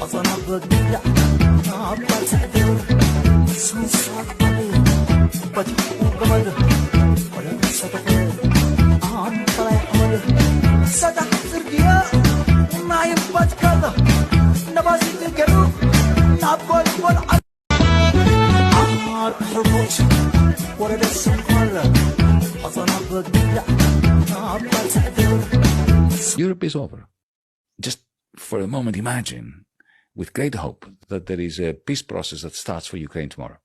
ኣጸናብት ቢላ ናብ ባልትዕ ግብር ሰንሳት ባሊ በትኡ ገመድ ወደ ሰተኹ ኣንፈላይ ሓመድ ሰዳሕ ጽርግያ ናይ ባትካላ ነባሲት ገሩ ናብ ጎልጎል ዓር ሕርቦሽ ወረደ ስንኳር ኣጸናብት ቢላ ናብ ባልትዕ ግብር Europe is over. Just for a moment, imagine with great hope that there is a peace process that starts for Ukraine tomorrow.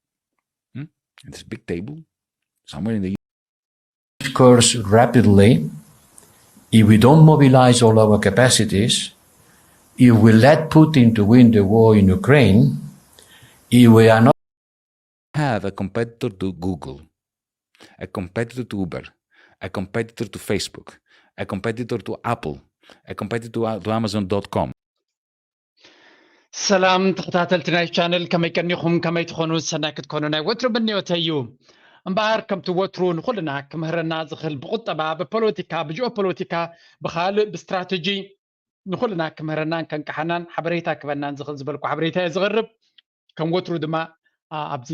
Hmm? At this big table, somewhere in the Of course, rapidly, if we don't mobilize all our capacities, if we let Putin to win the war in Ukraine, if we are not have a competitor to Google, a competitor to Uber, a competitor to Facebook, a competitor to Apple, a competitor to, to Amazon.com. ሰላም ተኸታተልቲ ናይ ቻነል፣ ከመይ ቀኒኹም? ከመይ ትኾኑ? ሰናይ ክትኮኑ ናይ ወትሩ ምንዮተይ እዩ። እምበኣር ከምቲ ወትሩ ንኹልና ክምህረና ዝኽእል ብቁጠባ፣ ብፖለቲካ፣ ብጂኦፖለቲካ፣ ብኻልእ ብስትራተጂ ንኹልና ክምህረናን ከንቅሓናን ሓበሬታ ክበናን ዝኽእል ዝበልኩ ሓበሬታ እየ ዝቕርብ። ከም ወትሩ ድማ ኣብዚ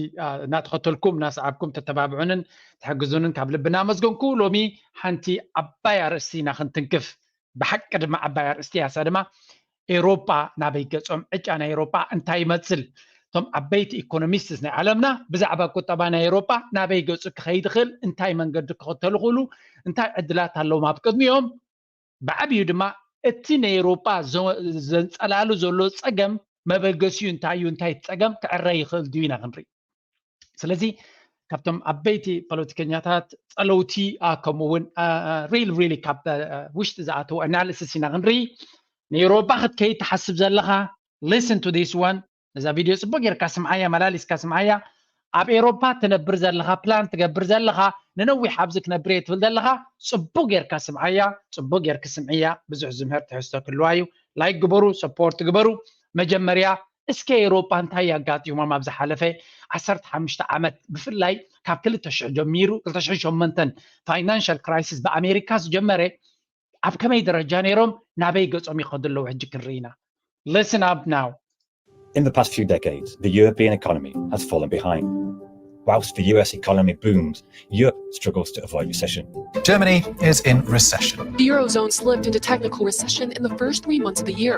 እናተኸተልኩም እናሰዓብኩም ተተባብዑንን ትሕግዙንን ካብ ልቢ እናመስገንኩ፣ ሎሚ ሓንቲ ዓባይ ኣርእስቲ ኢና ክንትንክፍ። ብሓቂ ድማ ዓባይ ኣርእስቲ እያ። እሳ ድማ ኤውሮጳ ናበይ ገጾም፣ ዕጫ ናይ ኤውሮጳ እንታይ ይመስል? እቶም ዓበይቲ ኢኮኖሚስትስ ናይ ዓለምና ብዛዕባ ቁጠባ ናይ ኤውሮጳ ናበይ ገጹ ክኸይድ ይኽእል፣ እንታይ መንገዲ ክኽተሉ ይኽእሉ፣ እንታይ ዕድላት ኣለዎም ኣብ ቅድሚኦም፣ ብዓብዩ ድማ እቲ ናይ ኤውሮጳ ዘንጸላሉ ዘሎ ጸገም መበገሲኡ እንታይ እዩ፣ እንታይ እቲ ጸገም ክዕረ ይኽእል ድዩ ኢና ክንርኢ። ስለዚ ካብቶም ዓበይቲ ፖለቲከኛታት፣ ጸለውቲ፣ ከምኡ እውን ሪል ሪሊ ካብ ውሽጢ ዝኣተዉ ኣናሊሲስ ኢና ክንርኢ። ንኤውሮጳ ክትከይድ ትሓስብ ዘለኻ፣ listen to this one፣ ነዛ ቪድዮ ጽቡቅ ጌርካ ስምዓያ፣ መላሊስካ ስምዓያ። ኣብ ኤውሮፓ ትነብር ዘለኻ፣ ፕላን ትገብር ዘለኻ፣ ንነዊሕ ኣብዚ ክነብር እየ ትብል ዘለኻ፣ ጽቡቅ ጌርካ ስምዓያ፣ ጽቡቅ ጌርክ ስምዕያ። ብዙሕ ዝምህር ትሕዝቶ ክህልዋ እዩ። ላይክ ግበሩ፣ ሰፖርት ግበሩ። መጀመርያ እስከ ኤውሮፓ እንታይ ኣጋጢሞም ኣብ ዝሓለፈ ዓሰርተ ሓሙሽተ ዓመት፣ ብፍላይ ካብ ክልተ ሽሕ ጀሚሩ፣ ክልተ ሽሕን ሸሞንተን ፋይናንሻል ክራይሲስ ብኣሜሪካ ዝጀመረ ኣብ ከመይ ደረጃ ነይሮም፣ ናበይ ገጾም ይኸዱ ኣለዉ ሕጂ ክንርኢ ኢና። Listen up now. In the past few decades, the European economy has fallen behind. Whilst the U S economy booms, Europe struggles to avoid recession. Germany is in recession. The Eurozone slipped into technical recession in the first three months of the year.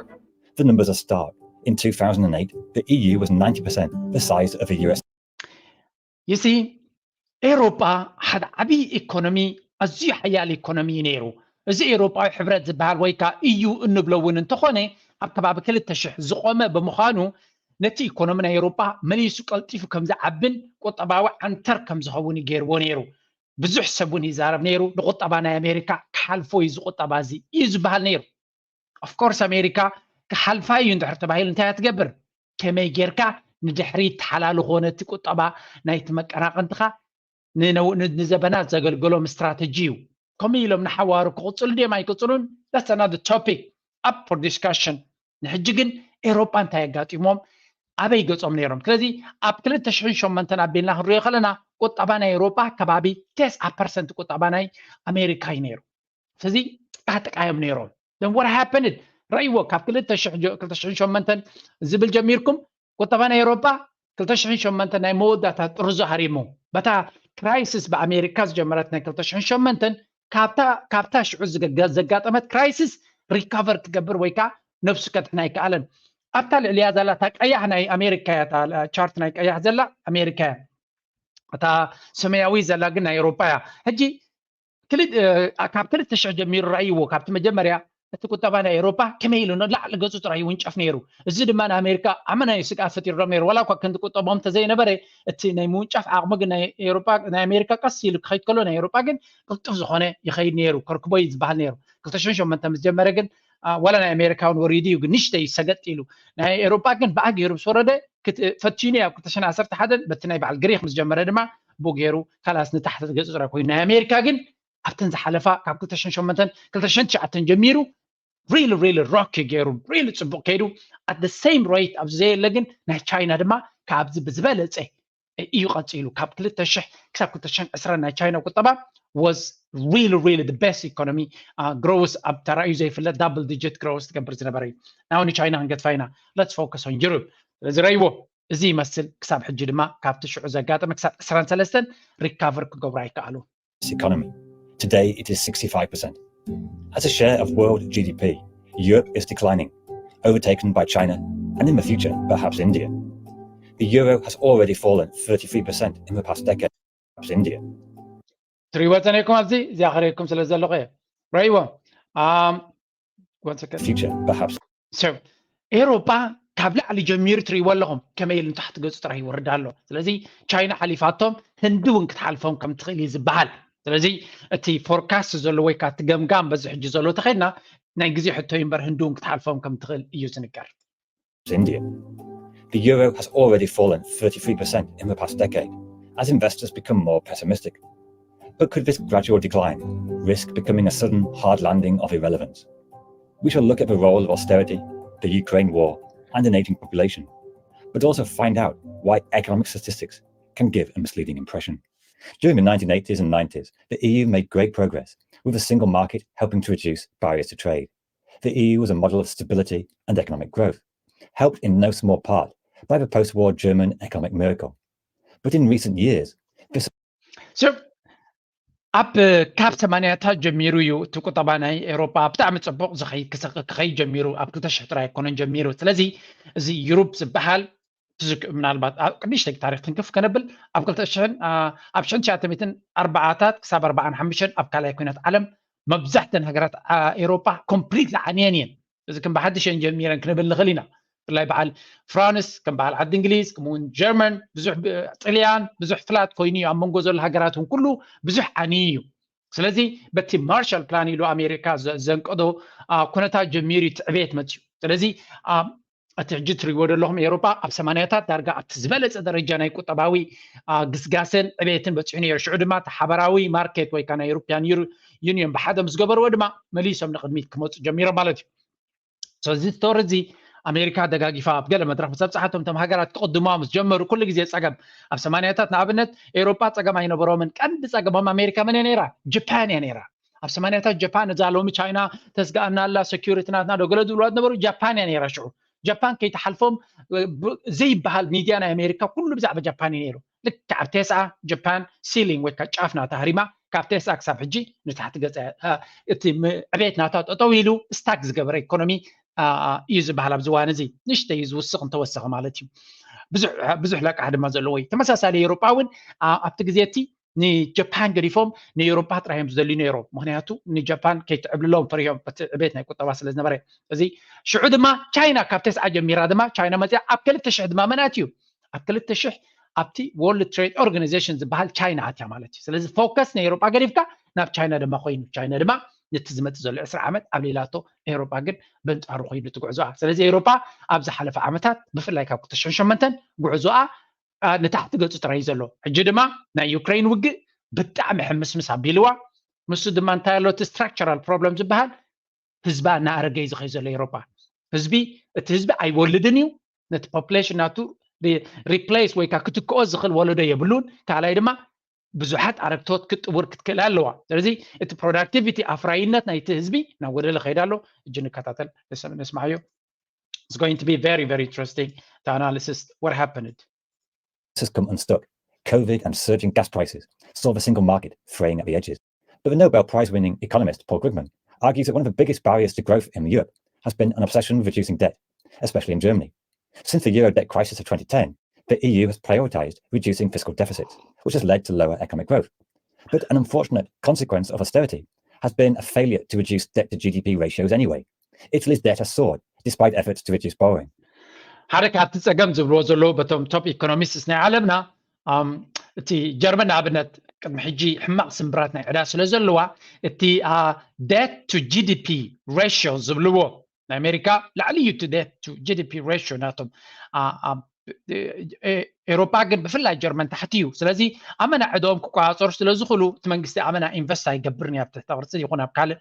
The numbers are stark. In two thousand eight, the E U was ninety percent the size of the U S. ይሲ ኤውሮጳ ሓደ ዓብዪ ኢኮኖሚ፣ ኣዝዩ ሓያል ኢኮኖሚ እዩ ነይሩ። እዚ ኤውሮጳዊ ሕብረት ዝበሃል ወይ ከዓ ኢዩ እንብሎ እውን እንተኾነ፣ ኣብ ከባቢ ክልተ ሽሕ ዝቆመ ብምዃኑ፣ ነቲ ኢኮኖሚ ናይ ኤውሮጳ መሊሱ ቀልጢፉ ከም ዝዓብን ቁጠባዊ ዓንተር ከም ዝኸውን እዩ ገይርዎ ነይሩ። ብዙሕ ሰብ እውን ይዛረብ ነይሩ፣ ንቁጠባ ናይ ኣሜሪካ ክሓልፎ እዩ እዚ ቁጠባ እዚ እዩ ዝበሃል ነይሩ። ኦፍኮርስ ኣሜሪካ ክሓልፋ እዩ እንድሕር ተባሂሉ እንታይ እያ ትገብር? ከመይ ጌርካ ንድሕሪት ተሓላልኾ ነቲ ቁጠባ ናይቲ መቀናቕንትኻ ንነው- ን- ንዘበናት ዘገልገሎም ስትራተጂ እዩ። ከምኡ ኢሎም ንሓዋሩ ክቕፅሉ ድዮም ኣይቅፅሉን? That's another topic up for discussion። ንሕጂ ግን ኤውሮጳ እንታይ ኣጋጢሞም፣ ኣበይ ገጾም ነይሮም? ስለዚ ኣብ ክልተ ሽሕን ሸሞንተን ኣቢልና ክንሪኦ ከለና ቁጠባ ናይ ኤውሮጳ ከባቢ ተስዓ ፐርሰንት ቁጠባ ናይ ኣሜሪካ እዩ ነይሩ። ስለዚ ጥቃጥቃ እዮም ነይሮም። Then what happened? ረእይዎ፣ ካብ ክልተ ሽሕ ጀ- ክልተ ሽሕን ሸሞንተን ዝብል ጀሚርኩም ቁጠባ ናይ ኤውሮጳ ክልተ ሽሕን ሸሞንተን ናይ መወዳእታ ጥርዙ ሃሪሙ፣ በታ ክራይሲስ ብኣሜሪካ ዝጀመረት ናይ ክልተ ሽሕን ሸሞንተን፣ ካብታ ካብታ ሽዑ ዝገገ- ዘጋጠመት ክራይሲስ ሪካቨር ክገብር ወይ ከዓ ነብሱ ከድሕን ኣይከኣለን። ኣብታ ልዕሊያ ዘላ እታ ቀያሕ ናይ ኣሜሪካ እያ፣ እታ ቻርት ናይ ቀያሕ ዘላ ኣሜሪካ እያ። እታ ሰማያዊ ዘላ ግን ናይ ኤውሮጳ እያ። ሕጂ ክል- እ፣ ካብ ክልተ ሽሕ ጀሚሩ ረእይዎ፣ ካብቲ መጀመርያ እቲ ቁጠባ ናይ ኤውሮጳ ከመይ ኢሉ ንላዕሊ ገጹ ጥራይ ይውንጨፍ ነይሩ። እዚ ድማ ንኣሜሪካ ኣመናዩ ስግኣት ፈጢሩሎም ነይሩ። ዋላ እኳ ክንዲ ቁጠቦም እንተዘይነበረ፣ እቲ ናይ ምውንጫፍ ዓቕሚ ግን ናይ ኤውሮጳ፣ ናይ ኣሜሪካ ቀስ ኢሉ ክኸይድ ከሎ፣ ናይ ኤውሮጳ ግን ቅልጡፍ ዝኾነ ይኸይድ ነይሩ። ከርክቦ እዩ ዝበሃል ነይሩ። ክልተ ሽሕን ሸሞንተ ምስ ጀመረ ግን፣ አ፣ ዋላ ናይ ኣሜሪካ እውን ወሪዱ እዩ፣ ግን ንሽተይ ሰገጥ ኢሉ። ናይ ኤውሮጳ ግን ብኣ ገይሩ ምስ ወረደ ክት- ፈቲኑ እዩ። ኣብ ክልተ ሽሕን ዓሰርተ ሓደን በቲ ናይ በዓል ግሪክ ምስ ጀመረ ድማ ብኡ ገይሩ ካላስ ንታሕቲ ገጹ ጥራይ ኮይኑ። ናይ ኣሜሪካ ግን ኣብተን ዝሓለፋ ካብ ክልተ ሽሕን ሸሞንተን ክልተ ሽሕን ትሽዓተን ጀሚሩ ሪል ሪል ሮክ ገይሩ ሪል ጽቡቅ ከይዱ፣ at the same rate ኣብዚ ዘየለ ግን ናይ ቻይና ድማ ካብዚ ብዝበለጸ እዩ ቀጺሉ። ካብ ክልተ ሽሕ ክሳብ ክልተ ሽሕን ዕስራን ናይ ቻይና ቁጠባ was really really the best economy growth ኣብ ተራእዩ ዘይፍለጥ double digit growth ትገብር ዝነበረ እዩ። ናው ንቻይና ክንገድፋ ኢና። Let's focus on Europe። ስለዚ ረይዎ እዚ ይመስል። ክሳብ ሕጂ ድማ ካብቲ ሽዑ ዘጋጠመ ክሳብ ዕስራን ሰለስተን recover ክገብሩ ኣይከኣሉ። Economy. Today it is sixty-five percent. As a share of world G D P, Europe is declining, overtaken by China and in the future perhaps India. The euro has already fallen thirty-three percent in the past decade. Perhaps India. ትሪእዎ ጸኒሕኩም ኣብዚ እዚኣ ክርእየኩም ስለ ዘለኹ እየ። ረይዎ future perhaps ኤሮጳ ካብ ላዕሊ ጀሚሩ ትሪእዎ ኣለኹም ከመይ ኢሉ ንታሕቲ ገጹ ጥራይ ይወርድ ኣሎ። ስለዚ ቻይና ሓሊፋቶም ህንዲ እውን ክትሓልፎም ከም ትኽእል እዩ ዝበሃል። ስለዚ እቲ forecast ዘሎ ወይ ከዓ እቲ ገምጋም በዚ ሕጂ ዘሎ ተኸድና ናይ ግዜ ሕቶ እዩ እምበር ህንዲ እውን ክትሓልፎም ከም ትኽእል እዩ ዝንገር። India. The euro has already fallen thirty-three percent in the past decade as investors become more pessimistic. But could this gradual decline risk becoming a sudden hard landing of irrelevance? We shall look at the role of austerity, the Ukraine war, and an aging population, but also find out why economic statistics can give a misleading impression. During the nineteen eighties and nineties, the E U made great progress, with a single market helping to reduce barriers to trade. The E U was a model of stability and economic growth, helped in no small part by the post war German economic miracle. But in recent years, this So ኣብ ካብ ሰማንያታት ጀሚሩ እዩ እቲ ቁጠባ ናይ ኤሮጳ ብጣዕሚ ጽቡቕ ዝኸይድ ክኸይድ ጀሚሩ። ኣብ ክልተ ሽሕ ጥራይ ኣይኮነን ጀሚሩ። ስለዚ እዚ ዩሮፕ ዝበሃል ትዝክኡ ምናልባት ቅድሽተይ ታሪክ ትንክፍ ከነብል ኣብ ክልተ ሽሕን ኣብ ሽሕን ትሽዓተ ሚእትን ኣርባዓታት ክሳብ ኣርባዓን ሓሙሽተን ኣብ ካልኣይ ኩናት ዓለም መብዛሕተን ሃገራት ኤሮጳ completely ዓንየን እየን። እዚ ከም ብሓድሽ እየን ጀሚረን ክንብል ንኽእል ኢና። ብፍላይ በዓል ፍራንስ ከም በዓል ዓዲ እንግሊዝ ከምኡውን ጀርመን ብዙሕ ጥልያን ብዙሕ ፍላት ኮይኑ እዩ ኣብ መንጎ ዘሎ ሃገራት እውን ኩሉ ብዙሕ ዓንዩ እዩ። ስለዚ በቲ ማርሻል ፕላን ኢሉ ኣሜሪካ ዘንቀዶ ኩነታት ጀሚሩ እዩ ትዕቤት መፅዩ። ስለዚ እቲ ሕጂ ትሪእዎ ዘለኹም ኤሮጳ ኣብ ሰማንያታት ዳርጋ ኣብቲ ዝበለፀ ደረጃ ናይ ቁጠባዊ ግስጋሰን ዕቤትን በፂሑ ነይሩ። ሽዑ ድማ እቲ ሓበራዊ ማርኬት ወይ ከዓ ናይ ኤሮፒያን ዩኒየን ብሓደ ምስ ገበርዎ ድማ መሊሶም ንቅድሚት ክመፁ ጀሚሮም ማለት እዩ። ስለዚ ስቶሪ እዚ ኣሜሪካ ደጋጊፋ ኣብ ገለ መድረክ ምስ ኣብፅሓቶም እቶም ሃገራት ክቅድሙዋ ምስ ጀመሩ ኩሉ ግዜ ፀገም ኣብ ሰማንያታት ንኣብነት ኤሮጳ ፀገም ኣይነበሮምን። ቀንዲ ፀገሞም ኣሜሪካ መን እያ ነይራ? ጃፓን እያ ነይራ። ኣብ ሰማንያታት ጃፓን እዛ ሎሚ ቻይና ተስጋኣና ኣላ ሰኪሪቲ ናትና ዶ ገለ ዝብልዋ ዝነበሩ ጃፓን እያ ነይራ። ሽዑ ጃፓን ከይትሓልፎም ዘይበሃል ሚድያ ናይ ኣሜሪካ ኩሉ ብዛዕባ ጃፓን እዩ ነይሩ። ልክዕ ኣብ ቴስዓ ጃፓን ሲሊንግ ወይ ከዓ ጫፍ ናታ ሃሪማ ካብ ቴስዓ ክሳብ ሕጂ ንታሕቲ ገፀ እቲ ዕቤት ናታ ጠጠው ኢሉ ስታክ ዝገበረ ኢኮኖሚ እዩ ዝበሃል። ኣብዚ እዋን እዚ ንእሽተይ እዩ ዝውስኽ እንተወሰኸ ማለት እዩ። ብዙሕ ለቃሕ ድማ ዘለዎ እዩ። ተመሳሳሊ ኤሮጳ እውን ኣብቲ ግዜ እቲ ንጃፓን ገዲፎም ንኤውሮጳ ጥራይ እዮም ዝደልዩ ነይሮም። ምክንያቱ ንጃፓን ከይትዕብልሎም ፈሪሆም በቲ ዕቤት ናይ ቁጠባ ስለ ዝነበረ። እዚ ሽዑ ድማ ቻይና ካብ ተስዓ ጀሚራ ድማ ቻይና መፅያ ኣብ ክልተ ሽሕ ድማ መን ኣትዩ? ኣብ ክልተ ሽሕ ኣብቲ ወርልድ ትሬድ ኦርጋናይዜሽን ዝበሃል ቻይና ኣትያ ማለት እዩ። ስለዚ ፎከስ ናይ ኤውሮጳ ገዲፍካ ናብ ቻይና ድማ ኮይኑ ቻይና ድማ ነቲ ዝመፅእ ዘሎ ዕስራ ዓመት ኣብ ሌላቶ ኤውሮጳ ግን በንጻሩ ኮይኑ ትጉዕዞኣ። ስለዚ ኤውሮጳ ኣብ ዝሓለፈ ዓመታት ብፍላይ ካብ ክልተ ሽሕን ሸሞንተን ጉዕዞኣ ንታሕቲ ገፁ ጥራይ ዘሎ። ሕጂ ድማ ናይ ዩክሬን ውግእ ብጣዕሚ ሕምስምስ ኣቢልዋ። ንሱ ድማ እንታይ ኣሎ እቲ ስትራክቸራል ፕሮብለም ዝበሃል ህዝባ እናኣረገ እዩ ዝኸይ ዘሎ ኤውሮጳ። ህዝቢ እቲ ህዝቢ ኣይወልድን እዩ። ነቲ ፖፕሌሽን ናቱ ሪፕሌስ ወይ ከዓ ክትክኦ ዝኽእል ወለዶ የብሉን። ካልኣይ ድማ ብዙሓት ኣረግቶት ክትጥውር ክትክእል ኣለዋ። ስለዚ እቲ ፕሮዳክቲቪቲ ኣፍራይነት ናይቲ ህዝቢ ናብ ጎደለ ከይዳ ኣሎ። እጂ ንከታተል ንስምዓዮ። It's going to be very very interesting to analysis what happened. Has come unstuck. COVID and surging gas prices saw the single market fraying at the edges. But the Nobel Prize winning economist Paul Krugman argues that one of the biggest barriers to growth in Europe has been an obsession with reducing debt, especially in Germany. Since the euro debt crisis of twenty ten, the E U has prioritized reducing fiscal deficits, which has led to lower economic growth. But an unfortunate consequence of austerity has been a failure to reduce debt to G D P ratios anyway. Italy's debt has soared despite efforts to reduce borrowing. ሓደ ካብቲ ፀገም ዝብልዎ ዘለዉ በቶም ቶፕ ኢኮኖሚስትስ ናይ ዓለምና እቲ ጀርመን ንኣብነት ቅድሚ ሕጂ ሕማቕ ስምብራት ናይ ዕዳ ስለ ዘለዋ እቲ debt to G D P ratio ዝብልዎ ናይ ኣሜሪካ ላዕሊ እዩ እቲ debt to G D P ratio ናቶም። ኤሮጳ ግን ብፍላይ ጀርመን ታሕቲ እዩ። ስለዚ ኣመና ዕድኦም ክቆፃፀሩ ስለ ዝኽእሉ እቲ መንግስቲ ኣመና ኢንቨስት ኣይገብርን እዩ ኣብ ትሕተ ቅርፂ ይኹን ኣብ ካልእ።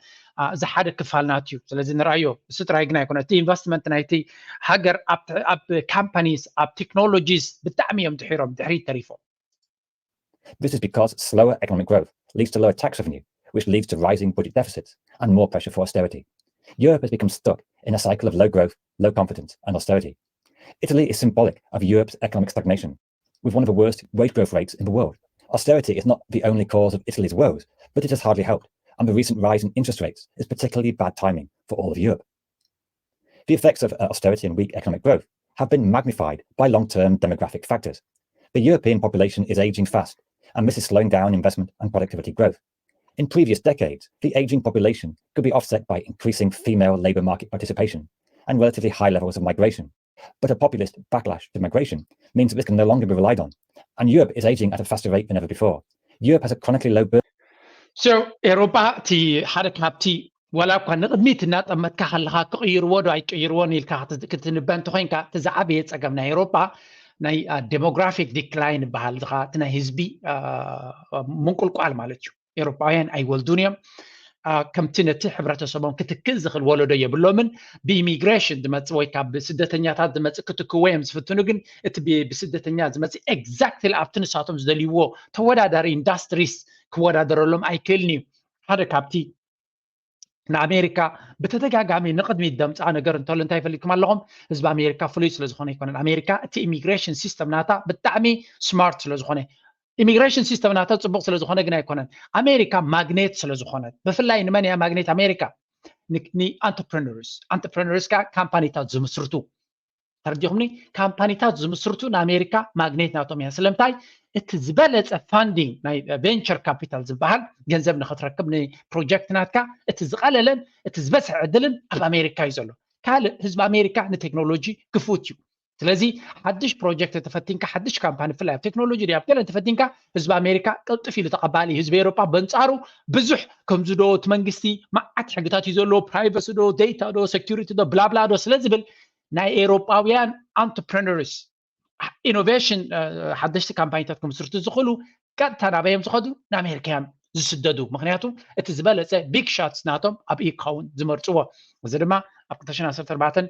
እዚ ሓደ ክፋል ናት እዩ። ስለዚ ንርኣዮ እሱ ጥራይ ግን ኣይኮነ እቲ ኢንቨስትመንት ናይቲ ሃገር ኣብ ካምፓኒስ ኣብ ቴክኖሎጂስ ብጣዕሚ እዮም ድሒሮም ድሕሪት ተሪፎም። This is because slower economic growth leads to lower tax revenue, which leads to rising budget deficits and more pressure for austerity. Europe has become stuck in a cycle of low growth, low confidence, and austerity. Italy is symbolic of Europe's economic stagnation, with one of the worst wage growth rates in the world. Austerity is not the only cause of Italy's woes, but it has hardly helped, and the recent rise in interest rates is particularly bad timing for all of Europe. The effects of uh, austerity and weak economic growth have been magnified by long term demographic factors. The European population is aging fast, and this is slowing down investment and productivity growth. In previous decades, the aging population could be offset by increasing female labour market participation and relatively high levels of migration. But a populist backlash to migration means that this can no longer be relied on, and Europe is aging at a faster rate than ever before. Europe has a chronically low birth. So ኤሮጳ እቲ ሓደ ካብቲ ዋላ እኳ ንቕድሚት እናጠመትካ ከለካ ክቕይርዎ ዶ ኣይቅይርዎን ኢልካ ክትንበ እንተኮይንካ፣ እቲ ዝዓበየ ፀገም ናይ ኤሮጳ ናይ ዴሞግራፊክ ዲክላይን ይበሃል። እዚ እቲ ናይ ህዝቢ ምንቁልቋል ማለት እዩ። ኤሮጳውያን ኣይወልዱን እዮም። ከምቲ ነቲ ሕብረተሰቦም ክትክእ ዝኽእል ወለዶ የብሎምን። ብኢሚግሬሽን ዝመፅእ ወይ ካብ ስደተኛታት ዝመፅእ ክትክዎ እዮም ዝፍትኑ። ግን እቲ ብስደተኛ ዝመፅእ ኤግዛክትሊ ኣብቲ ንሳቶም ዝደልይዎ ተወዳዳሪ ኢንዳስትሪስ ክወዳደረሎም ኣይክእልን እዩ። ሓደ ካብቲ ንኣሜሪካ ብተደጋጋሚ ንቕድሚት ደምፃ ነገር እንተሎ እንታይ ይፈልጥኩም ኣለኹም? ህዝቢ ኣሜሪካ ፍሉይ ስለዝኾነ ኣይኮነን። ኣሜሪካ እቲ ኢሚግሬሽን ሲስተም ናታ ብጣዕሚ ስማርት ስለዝኾነ፣ ኢሚግሬሽን ሲስተም ናታ ፅቡቕ ስለዝኾነ ግን ኣይኮነን። ኣሜሪካ ማግኔት ስለዝኾነት፣ ብፍላይ ንመን እያ ማግኔት ኣሜሪካ? ንኣንትርፕረነርስ። ኣንትርፕረነርስ ከዓ ካምፓኒታት ዝምስርቱ፣ ተረዲኹምኒ? ካምፓኒታት ዝምስርቱ ንኣሜሪካ ማግኔት ናቶም እያ። ስለምንታይ? እቲ ዝበለፀ ፋንዲንግ ናይ ቬንቸር ካፒታል ዝበሃል ገንዘብ ንክትረክብ ንፕሮጀክት ናትካ እቲ ዝቐለለን እቲ ዝበዝሐ ዕድልን ኣብ ኣሜሪካ እዩ ዘሎ። ካልእ ህዝቢ ኣሜሪካ ንቴክኖሎጂ ክፉት እዩ። ስለዚ ሓድሽ ፕሮጀክት ተፈቲንካ፣ ሓድሽ ካምፓኒ ብፍላይ ኣብ ቴክኖሎጂ ድያ ኣብ ገለ ተፈቲንካ፣ ህዝቢ ኣሜሪካ ቅልጥፍ ኢሉ ተቐባሊ። ህዝቢ ኤሮጳ በንጻሩ ብዙሕ ከምዚ ዶ እቲ መንግስቲ መዓት ሕግታት እዩ ዘለዎ፣ ፕራይቨሲ ዶ፣ ዴታ ዶ፣ ሴኩሪቲ ዶ፣ ብላብላ ዶ ስለ ዝብል ናይ ኤሮጳውያን ኣንትርፕረነርስ ኢኖቬሽን ሓደሽቲ ካምፓኒታት ክምስርቱ ዝኽእሉ ቀጥታ ናበይ እዮም ዝኸዱ? ንኣሜሪካ እዮም ዝስደዱ። ምክንያቱ እቲ ዝበለፀ ቢግ ሻትስ ናቶም ኣብ ኢካውን ዝመርፅዎ። እዚ ድማ ኣብ ክልተ ሽሕን ዓሰርተ ኣርባዕተን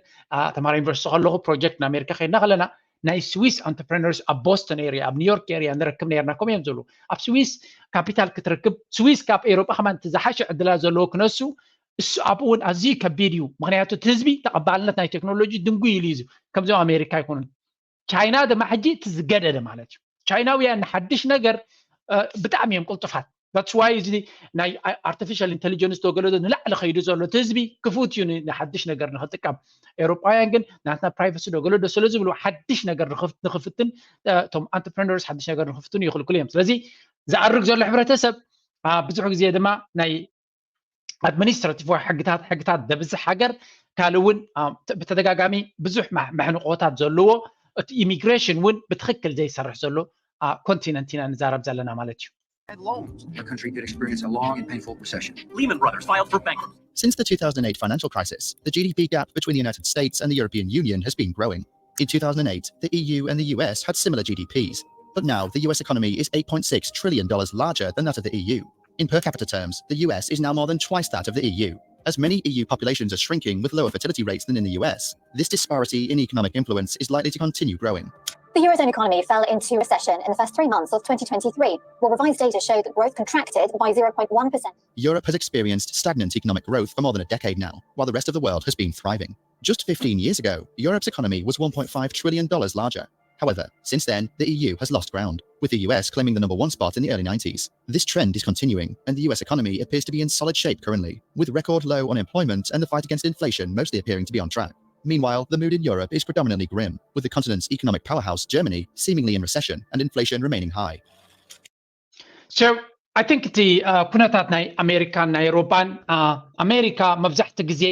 ተማሃሮ ዩኒቨርሲቲ ከለኹ ፕሮጀክት ንኣሜሪካ ከይድና ከለና ናይ ስዊስ ኣንትርፕረነርስ ኣብ ቦስተን ኤሪያ ኣብ ኒውዮርክ ኤሪያ ንረክብ ነርና። ከምኡ እዮም ዝብሉ። ኣብ ስዊስ ካፒታል ክትረክብ፣ ስዊስ ካብ ኤሮጳ ከማን እቲ ዝሓሸ ዕድላት ዘለዎ ክነሱ፣ እሱ ኣብኡ እውን ኣዝዩ ከቢድ እዩ። ምክንያቱ እቲ ህዝቢ ተቐባልነት ናይ ቴክኖሎጂ ድንጉይ ኢሉ እዩ። ከምዚኦም ኣሜሪካ ኣይኮኑን። ቻይና ድማ ሕጂ እቲ ዝገደደ ማለት እዩ። ቻይናውያን ንሓድሽ ነገር ብጣዕሚ እዮም ቅልጡፋት። That's why እዚ ናይ ኣርቲፊሻል ኢንቴሊጀንስ ተገለዶ ንላዕሊ ከይዱ ዘሎ፣ እቲ ህዝቢ ክፉት እዩ ንሓድሽ ነገር ንክጥቀም። ኤሮጳውያን ግን ናትና ፕራይቨሲ ዶ ገለዶ ስለ ዝብሉ ሓድሽ ነገር ንክፍትን፣ እቶም ኣንትርፕረነርስ ሓድሽ ነገር ንክፍትኑ ይኽልክሉ እዮም። ስለዚ ዝኣርግ ዘሎ ሕብረተሰብ ብዙሕ ግዜ ድማ ናይ ኣድሚኒስትራቲቭ ወይ ሕግታት ሕግታት ዘብዝሕ ሃገር፣ ካልእ እውን ብተደጋጋሚ ብዙሕ መሕንቆታት ዘለዎ፣ እቲ ኢሚግሬሽን እውን ብትኽክል ዘይሰርሕ ዘሎ ኮንቲነንት ኢና ንዛረብ ዘለና ማለት እዩ። Our country did experience a long and painful recession. Lehman Brothers filed for bankruptcy. Since the two thousand eight financial crisis, the G D P gap between the United States and the European Union has been growing. In two thousand eight, the E U and the U S had similar G D Ps, but now the U S economy is eight point six trillion dollars larger than that of the E U. In per capita terms, the U S is now more than twice that of the E U, as many E U populations are shrinking with lower fertility rates than in the U S. This disparity in economic influence is likely to continue growing. The Eurozone economy fell into recession in the first three months of twenty twenty-three, while revised data show that growth contracted by zero point one percent. Europe has experienced stagnant economic growth for more than a decade now, while the rest of the world has been thriving. Just fifteen years ago, Europe's economy was one point five trillion dollars larger. However, since then, the E U has lost ground, with the U S claiming the number one spot in the early nineties. This trend is continuing, and the U S economy appears to be in solid shape currently, with record low unemployment and the fight against inflation mostly appearing to be on track. Meanwhile, the mood in Europe is predominantly grim, with the continent's economic powerhouse, Germany, seemingly in recession and inflation remaining high. So, I think እቲ ኩነታት ናይ ኣሜሪካን ናይ ኤውሮጳን፣ ኣሜሪካ መብዛሕትኡ ግዜ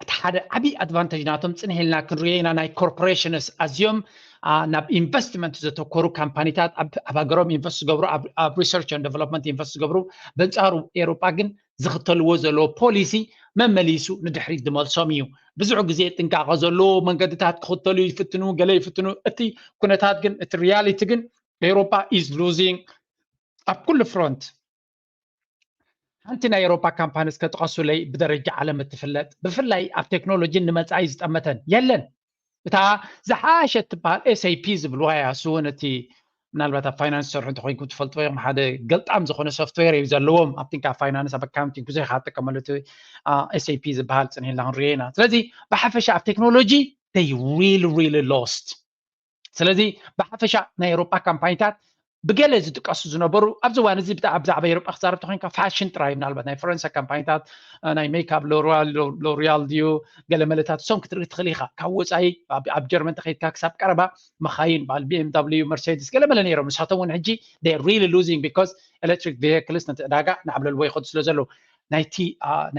እቲ ሓደ ዓብዪ ኣድቫንቴጅ ናቶም፣ ፅንሕ ኢልና ክንሪኦ ኢና፣ ናይ ኮርፖሬሽንስ ኣዝዮም ናብ ኢንቨስትመንት ዘተኮሩ ካምፓኒታት ኣብ ሃገሮም ኢንቨስት ዝገብሩ፣ ኣብ ሪሰርች ን ዴቨሎፕመንት ኢንቨስት ዝገብሩ። በንፃሩ ኤውሮጳ ግን ዝኽተልዎ ዘለዎ ፖሊሲ መመሊሱ ንድሕሪት ዝመልሶም እዩ። ብዙሕ ግዜ ጥንቃቐ ዘለዎ መንገድታት ክኽተሉ ይፍትኑ፣ ገለ ይፍትኑ። እቲ ኩነታት ግን፣ እቲ ሪያሊቲ ግን ኤውሮጳ is losing ኣብ ኩሉ ፍሮንት። ሓንቲ ናይ ኤውሮጳ ካምፓኒስ ከጥቀሱለይ ብደረጃ ዓለም እትፍለጥ፣ ብፍላይ ኣብ ቴክኖሎጂን ንመጻኢ ዝጠመተን የለን። እታ ዝሓሸት ትበሃል ኤስኤፒ ዝብልዋ እያ። እሱ እውን እቲ ምናልባት ኣብ ፋይናንስ ዝሰርሑ እንተኮይንኩም ትፈልጥዎ ኢኹም። ሓደ ገልጣም ዝኾነ ሶፍትዌር እዩ ዘለዎም። ኣብቲ ካብ ፋይናንስ ኣብ ኣካውንቲንግ ብዙሕ ኢኻ ትጥቀመሉ። እቲ ኤስኤፒ ዝበሃል ጽኒሕና ክንሪኦ ኢና። ስለዚ ብሓፈሻ ኣብ ቴክኖሎጂ they really really lost። ስለዚ ብሓፈሻ ናይ ኤሮጳ ካምፓኒታት ብገለ ዝጥቀሱ ዝነበሩ ኣብዚ እዋን እዚ ብዛዕባ ኤሮጳ ክዛረብ ተኮይንካ ፋሽን ጥራይ ምናልባት ናይ ፈረንሳ ካምፓኒታት ናይ ሜካፕ ሎሪያል ድዩ ገለ መለታት እሶም ክትርኢ ትኽእል ኢኻ። ካብ ወፃኢ ኣብ ጀርመን ተኸይድካ ክሳብ ቀረባ መኻይን በዓል ቢኤምዳብሊዩ መርሴዲስ ገለ መለ ነይሮም። ንሳቶም እውን ሕጂ really losing because electric vehicles ነቲ ዕዳጋ ናዕብለልዎ ይኸዱ ስለ ዘለዉ ናይቲ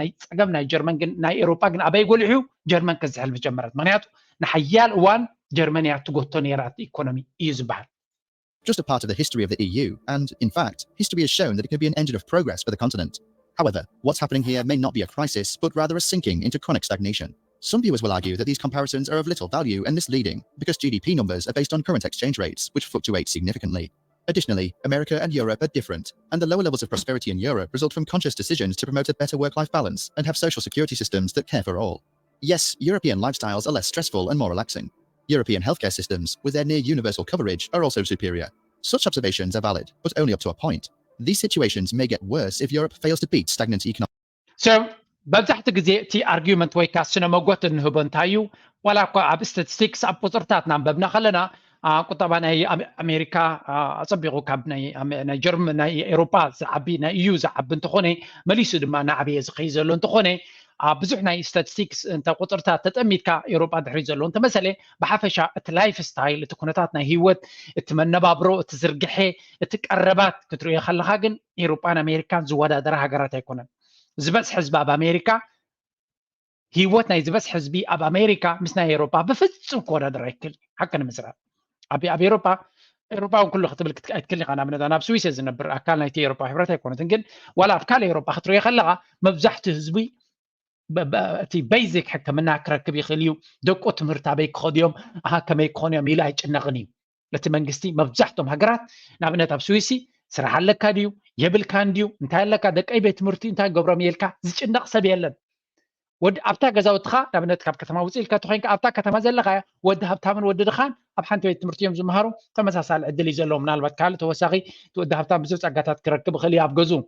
ናይ ፀገም ናይ ጀርመን ግን ናይ ኤሮጳ ግን ኣበይ ጎሊሑ ጀርመን ከዝሕል ዝጀመረት። ምክንያቱ ንሓያል እዋን ጀርመን እያ ትጎቶ ነይራ እቲ ኢኮኖሚ እዩ ዝበሃል። Just a part of the history of the E U, and in fact, history has shown that it can be an engine of progress for the continent. However, what's happening here may not be a crisis, but rather a sinking into chronic stagnation. Some viewers will argue that these comparisons are of little value and misleading because G D P numbers are based on current exchange rates, which fluctuate significantly. Additionally, America and Europe are different, and the lower levels of prosperity in Europe result from conscious decisions to promote a better work life balance and have social security systems that care for all. Yes, European lifestyles are less stressful and more relaxing. European healthcare systems, with their near universal coverage, are also superior. Such observations are valid, but only up to a point. These situations may get worse if Europe fails to beat stagnant economic. So መብዛሕትኡ ግዜ እቲ ኣርጊመንት ወይ ከዓ ስነ መጎት እንህቦ እንታይ እዩ? ዋላ እኳ ኣብ ስታቲስቲክስ ኣብ ቁፅርታት ናንበብና ከለና ቁጠባ ናይ ኣሜሪካ ኣፀቢቑ ካብ ናይ ጀርመን ናይ ኤሮፓ ዝዓቢ ናይ ኢዩ ዝዓቢ እንተኾነ መሊሱ ድማ እናዓበየ ዝኸይ ዘሎ እንተኾነ ብዙሕ ናይ ስታቲስቲክስ እንተ ቁፅርታት ተጠሚትካ ኤሮፓ ድሕሪት ዘሎ እንተመሰለ ብሓፈሻ እቲ ላይፍ ስታይል እቲ ኩነታት ናይ ህይወት እቲ መነባብሮ እቲ ዝርግሐ እቲ ቀረባት ክትሪኦ ከለካ ግን ኤሮፓን ኣሜሪካን ዝወዳደራ ሃገራት ኣይኮነን። ዝበዝሕ ህዝቢ ኣብ ኣሜሪካ ህይወት ናይ ዝበዝሕ ህዝቢ ኣብ ኣሜሪካ ምስ ናይ ኤሮፓ ብፍጹም ክወዳደር ኣይክል ሓቂ ንምስራብ ኣብ ኣብ ኤሮፓ ኤሮፓ እውን ኩሉ ክትብል ኣይትክል ኢኻ። ንኣብነት ናብ ስዊስ ዝነብር ኣካል ናይቲ ኤሮፓ ሕብረት ኣይኮነትን፣ ግን ዋላ ኣብ ካልእ ኤሮፓ ክትሪኦ ከለካ መብዛሕትኡ ህዝቢ እቲ ቤዚክ ሕክምና ክረክብ ይኽእል እዩ። ደቁ ትምህርቲ ኣበይ ክኸዱ እዮም፣ ኣሃ ከመይ ክኾኑ እዮም ኢሉ ኣይጭነቕን እዩ። እቲ መንግስቲ መብዛሕቶም ሃገራት ንኣብነት ኣብ ስዊሲ ስራሕ ኣለካ ድዩ የብልካን ድዩ እንታይ ኣለካ ደቀይ ቤት ትምህርቲ እንታይ ገብሮም የልካ ዝጭነቕ ሰብ የለን። ወዲ ኣብታ ገዛውትኻ ንኣብነት ካብ ከተማ ውፅእ ኢልካ ተኮይንካ ኣብታ ከተማ ዘለካ ወዲ ሃብታምን ወዲ ድኻን ኣብ ሓንቲ ቤት ትምህርቲ እዮም ዝመሃሩ። ተመሳሳሊ ዕድል እዩ ዘለዎም። ምናልባት ካልእ ተወሳኺ እቲ ወዲ ሃብታም ብዙሕ ፀጋታት ክረክብ ይኽእል እዩ ኣብ ገዝኡ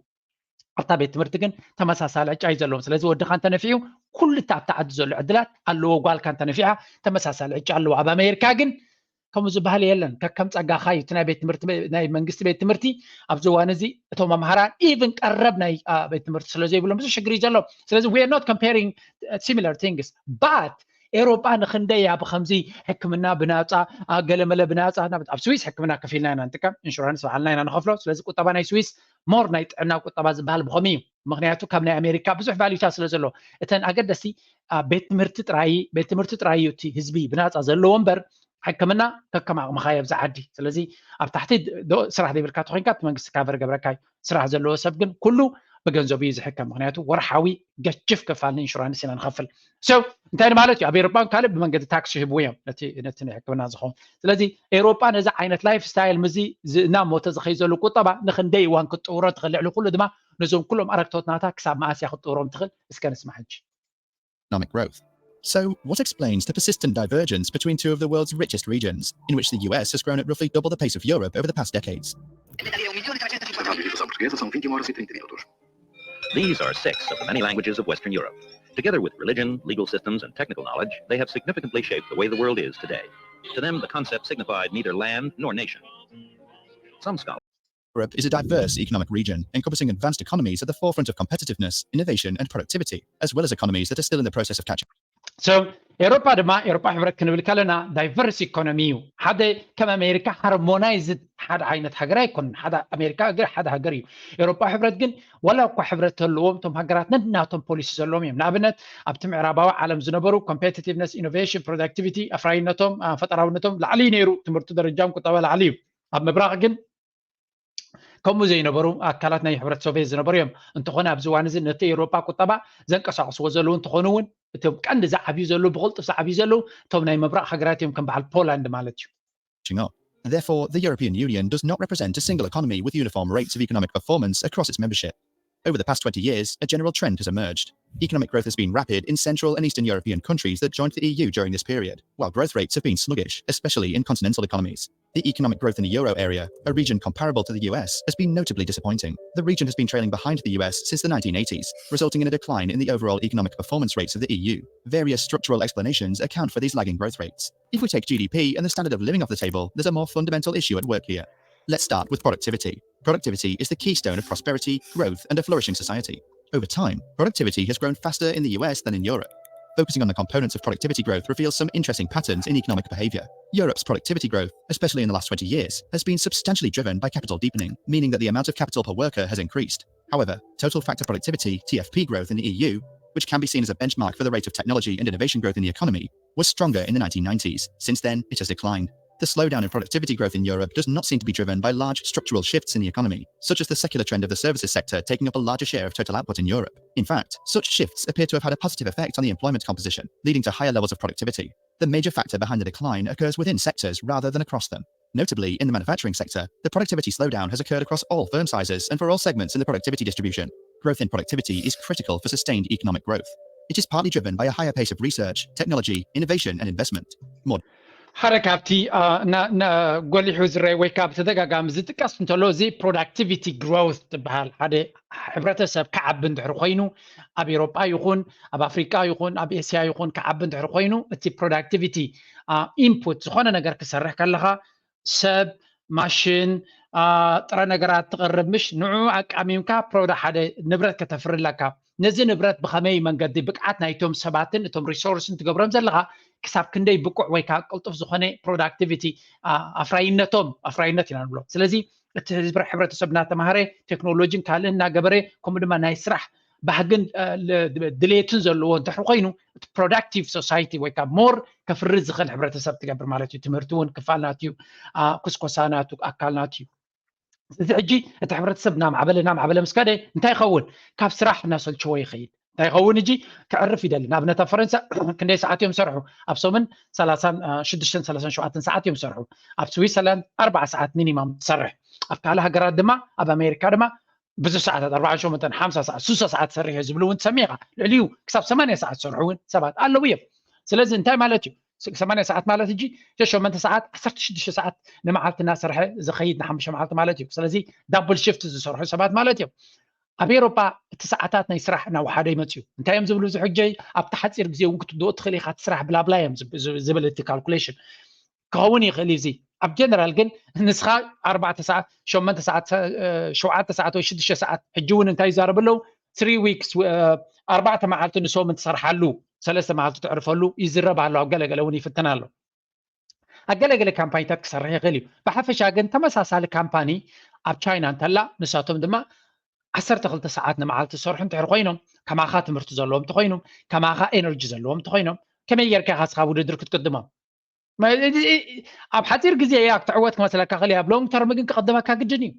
ኣብታ ቤት ትምህርቲ ግን ተመሳሳሊ ዕጫ እዩ ዘለዎም። ስለዚ ወድኻ እንተነፊዑ ኩሉ እቲ ኣብታ ዓዲ ዘሎ ዕድላት ኣለዎ። ጓልካ እንተነፊዓ ተመሳሳሊ ዕጫ ኣለዎ። ኣብ ኣሜሪካ ግን ከምኡ ዝበሃል የለን። ከከም ፀጋኻ እዩ። እቲ ናይ ቤት ትምህርቲ ናይ መንግስቲ ቤት ትምህርቲ ኣብዚ እዋን እዚ እቶም መምሃራን ኢቭን ቀረብ ናይ ቤት ትምህርቲ ስለ ዘይብሎም ብዙሕ ሽግር እዩ ዘሎ። ስለዚ we are not comparing similar things but ኤሮጳ ንክንደይ እያ ብከምዚ ሕክምና ብናፃ ገለመለ ብናፃ ኣብ ስዊስ ሕክምና ከፊልና ኢና ንጥቀም ኢንሹራንስ ባዕልና ኢና ንከፍሎ። ስለዚ ቁጠባ ናይ ስዊስ ሞር ናይ ጥዕና ቁጠባ ዝበሃል ብከምኡ እዩ። ምክንያቱ ካብ ናይ ኣሜሪካ ብዙሕ ቫሉታት ስለ ዘሎ እተን ኣገደስቲ ቤት ትምህርቲ ጥራይ ቤት ትምህርቲ ጥራይ እዩ እቲ ህዝቢ ብናፃ ዘለዎ እምበር ሕክምና ከከም ዓቕምኻ የብዛ ዓዲ። ስለዚ ኣብ ታሕቲ ስራሕ ዘይብልካ ተኮይንካ እቲ መንግስቲ ካቨር ገብረካ እዩ። ስራሕ ዘለዎ ሰብ ግን ኩሉ ብገንዘቡ እዩ ዝሕከም። ምክንያቱ ወርሓዊ ገጅፍ ክፋል ንኢንሹራንስ ኢና ንኸፍል። So እንታይ ማለት እዩ? ኣብ ኤሮፓን ካልእ ብመንገዲ ታክሲ ይህብዎ እዮም ነቲ ናይ ሕክምና ዝኸውን። ስለዚ ኤሮፓ ነዚ ዓይነት ላይፍ ስታይል ምዚ እናሞተ ዝኸይ ዘሎ ቁጠባ ንክንደይ እዋን ክትጥውሮ ትኽእል? ልዕሊ ኩሉ ድማ ነዞም ኩሎም ኣረግቶት ናታ ክሳብ መኣስ እያ ክትጥውሮም ትኽእል? እስከ ንስማዕ ሕጂ። economic growth. So, what explains the persistent divergence between two of the world's richest regions, in which the U S has grown at roughly double the pace of Europe over the past decades? These are six of the many languages of Western Europe. Together with religion, legal systems, and technical knowledge, they have significantly shaped the way the world is today. To them, the concept signified neither land nor nation. Some scholars Europe is a diverse economic region, encompassing advanced economies at the forefront of competitiveness, innovation, and productivity, as well as economies that are still in the process of catching. So, ኤሮፓ ድማ ኤሮፓ ሕብረት ክንብል ከለና ዳይቨርስ ኢኮኖሚ እዩ። ሓደ ከም ኣሜሪካ ሃርሞናይዝድ ሓደ ዓይነት ሃገር ኣይኮንን። ሓደ ኣሜሪካ ግን ሓደ ሃገር እዩ። ኤሮፓ ሕብረት ግን ዋላ እኳ ሕብረት ተለዎም እቶም ሃገራት ነናቶም ፖሊሲ ዘለዎም እዮም። ንኣብነት ኣብቲ ምዕራባዊ ዓለም ዝነበሩ ኮምፔቲቲቭነስ፣ ኢኖቬሽን፣ ፕሮዳክቲቪቲ፣ ኣፍራይነቶም፣ ፈጠራውነቶም ላዕሊ እዩ ነይሩ። ትምህርቲ ደረጃም ቁጠባ ላዕሊ እዩ። ኣብ ምብራቕ ግን ከምኡ ዘይነበሩ ኣካላት ናይ ሕብረት ሶቪየት ዝነበሩ እዮም። እንተኾነ ኣብዚ እዋን እዚ ነቲ ኤውሮጳ ቁጠባ ዘንቀሳቕስዎ ዘለዉ እንትኾኑ እውን እቶም ቀንዲ ዝዓብዩ ዘለዉ ብቕልጡፍ ዝዓብዩ ዘለዉ እቶም ናይ ምብራቕ ሃገራት እዮም ከም በዓል ፖላንድ ማለት እዩ። Therefore, the European Union does not represent a single economy with uniform rates of economic performance across its membership. Over the past twenty years, a general trend has emerged. Economic growth has been rapid in Central and Eastern European countries that joined the E U during this period, while growth rates have been sluggish, especially in continental economies. The economic growth in the euro area, a region comparable to the U S, has been notably disappointing. The region has been trailing behind the U S since the nineteen eighties, resulting in a decline in the overall economic performance rates of the E U. Various structural explanations account for these lagging growth rates. If we take G D P and the standard of living off the table, there's a more fundamental issue at work here. Let's start with productivity. Productivity is the keystone of prosperity, growth, and a flourishing society. Over time, productivity has grown faster in the U S than in Europe. Focusing on the components of productivity growth reveals some interesting patterns in economic behavior. Europe's productivity growth, especially in the last twenty years, has been substantially driven by capital deepening, meaning that the amount of capital per worker has increased. However, total factor productivity, T F P growth in the E U, which can be seen as a benchmark for the rate of technology and innovation growth in the economy, was stronger in the nineteen nineties. Since then, it has declined. The slowdown in productivity growth in Europe does not seem to be driven by large structural shifts in the economy, such as the secular trend of the services sector taking up a larger share of total output in Europe. In fact, such shifts appear to have had a positive effect on the employment composition, leading to higher levels of productivity. The major factor behind the decline occurs within sectors rather than across them. Notably, in the manufacturing sector, the productivity slowdown has occurred across all firm sizes and for all segments in the productivity distribution. Growth in productivity is critical for sustained economic growth. It is partly driven by a higher pace of research, technology, innovation, and investment. More ሓደ ካብቲ ጎሊሑ ዝረአ ወይ ካብ ተደጋጋሚ ዝጥቀስ እንተሎ እዚ productivity growth ዝበሃል ሓደ ሕብረተሰብ ክዓቢ እንድሕር ኮይኑ ኣብ ኤሮጳ ይኹን ኣብ ኣፍሪቃ ይኹን ኣብ ኤስያ ይኹን ክዓቢ እንድሕር ኮይኑ እቲ productivity input ዝኾነ ነገር ክሰርሕ ከለኻ ሰብ ማሽን ጥረ ነገራት ትቕርብ ምሽ ንዑ ኣቃሚምካ ፕሮዳ ሓደ ንብረት ከተፍርለካ ነዚ ንብረት ብኸመይ መንገዲ ብቅዓት ናይቶም ሰባትን እቶም resource ን ትገብሮም ዘለኻ ክሳብ ክንደይ ብቁዕ ወይ ከዓ ቅልጡፍ ዝኾነ productivity ኣፍራይነቶም ኣፍራይነት ኢና ንብሎ። ስለዚ እቲ ህዝቢ ሕብረተሰብ እናተማሃረ ቴክኖሎጂን ካልእን እናገበረ ከምኡ ድማ ናይ ስራሕ ባህግን ድሌትን ዘለዎ እንድሕር ኮይኑ እቲ productive society ወይ ከዓ more ከፍሪ ዝኽእል ሕብረተሰብ ትገብር ማለት እዩ። ትምህርቲ እውን ክፋል ናት እዩ፣ ኩስኮሳ ናቱ ኣካል ናት እዩ። እዚ ሕጂ እቲ ሕብረተሰብ እናማዕበለ እናማዕበለ ምስ ከደ እንታይ ይኸውን? ካብ ስራሕ እናሰልችዎ ይኸይድ። እንታይ ይኸውን? እጂ ክዕርፍ ይደሊ። ንኣብነት ኣብ ፈረንሳ ክንደይ ሰዓት እዮም ሰርሑ? ኣብ ሰሙን ሰላሳን ሽዱሽተን ሰላሳን ሸውዓተን ሰዓት እዮም ሰርሑ። ኣብ ስዊትዘርላንድ ኣርባዓ ሰዓት ሚኒማም ትሰርሕ። ኣብ ካልእ ሃገራት ድማ ኣብ ኣሜሪካ ድማ ብዙሕ ሰዓታት ኣርባዓን ሸሞንተን ሓምሳ ሰዓት ሱሳ ሰዓት ሰርሕ ዝብሉ እውን ትሰሚዕ ኢኻ። ልዕሊኡ ክሳብ ሰማንያ ሰዓት ዝሰርሑ እውን ሰባት ኣለዉ እዮም። ስለዚ እንታይ ማለት እዩ? ሰማንያ ሰዓት ማለት ሕጂ ሸሞንተ ሰዓት ዓሰርተ ሽዱሽተ ሰዓት ንመዓልቲ እናሰርሐ ዝኸይድ ንሓሙሽተ መዓልቲ ማለት እዩ። ስለዚ double shift ዝሰርሑ ሰባት ማለት እዮም። ኣብ ኤሮጳ እቲ ሰዓታት ናይ ስራሕ እናወሓደ ይመፅእ እዩ። እንታይ እዮም ዝብሉ እዚ ሕጂ ኣብቲ ሓፂር ግዜ እውን ክትድኦ ትኽእል ኢኻ እቲ ስራሕ ብላብላ እዮም ዝብል እቲ calculation ክኸውን ይኽእል እዩ። እዚ ኣብ ጀነራል ግን ንስኻ ኣርባዕተ ሰዓት ሸሞንተ ሰዓት ሸውዓተ ሰዓት ወይ ሽዱሽተ ሰዓት ሕጂ እውን እንታይ ይዛረቡ ኣለዉ three weeks ኣርባዕተ መዓልቲ ንሶም እንትሰርሓሉ ሰለስተ መዓልቲ ትዕርፈሉ ይዝረብ ኣሎ። ኣብ ገለገለ እውን ይፍትን ኣሎ። ኣብ ገለገለ ካምፓኒታት ክሰርሕ ይኽእል እዩ። ብሓፈሻ ግን ተመሳሳሊ ካምፓኒ ኣብ ቻይና እንተላ ንሳቶም ድማ ዓሰርተ ክልተ ሰዓት ንመዓልቲ ዝሰርሑ እንድሕር ኮይኖም ከማኻ ትምህርቲ ዘለዎም እንተኮይኖም ከማኻ ኤነርጂ ዘለዎም እንተኮይኖም ከመይ ጌርካ ኢኻ ስኻ ውድድር ክትቅድሞም? ኣብ ሓፂር ግዜ እያ ክትዕወት ክመስለካ ክእል ኣብ long term ግን ክቕድመካ ግድን እዩ።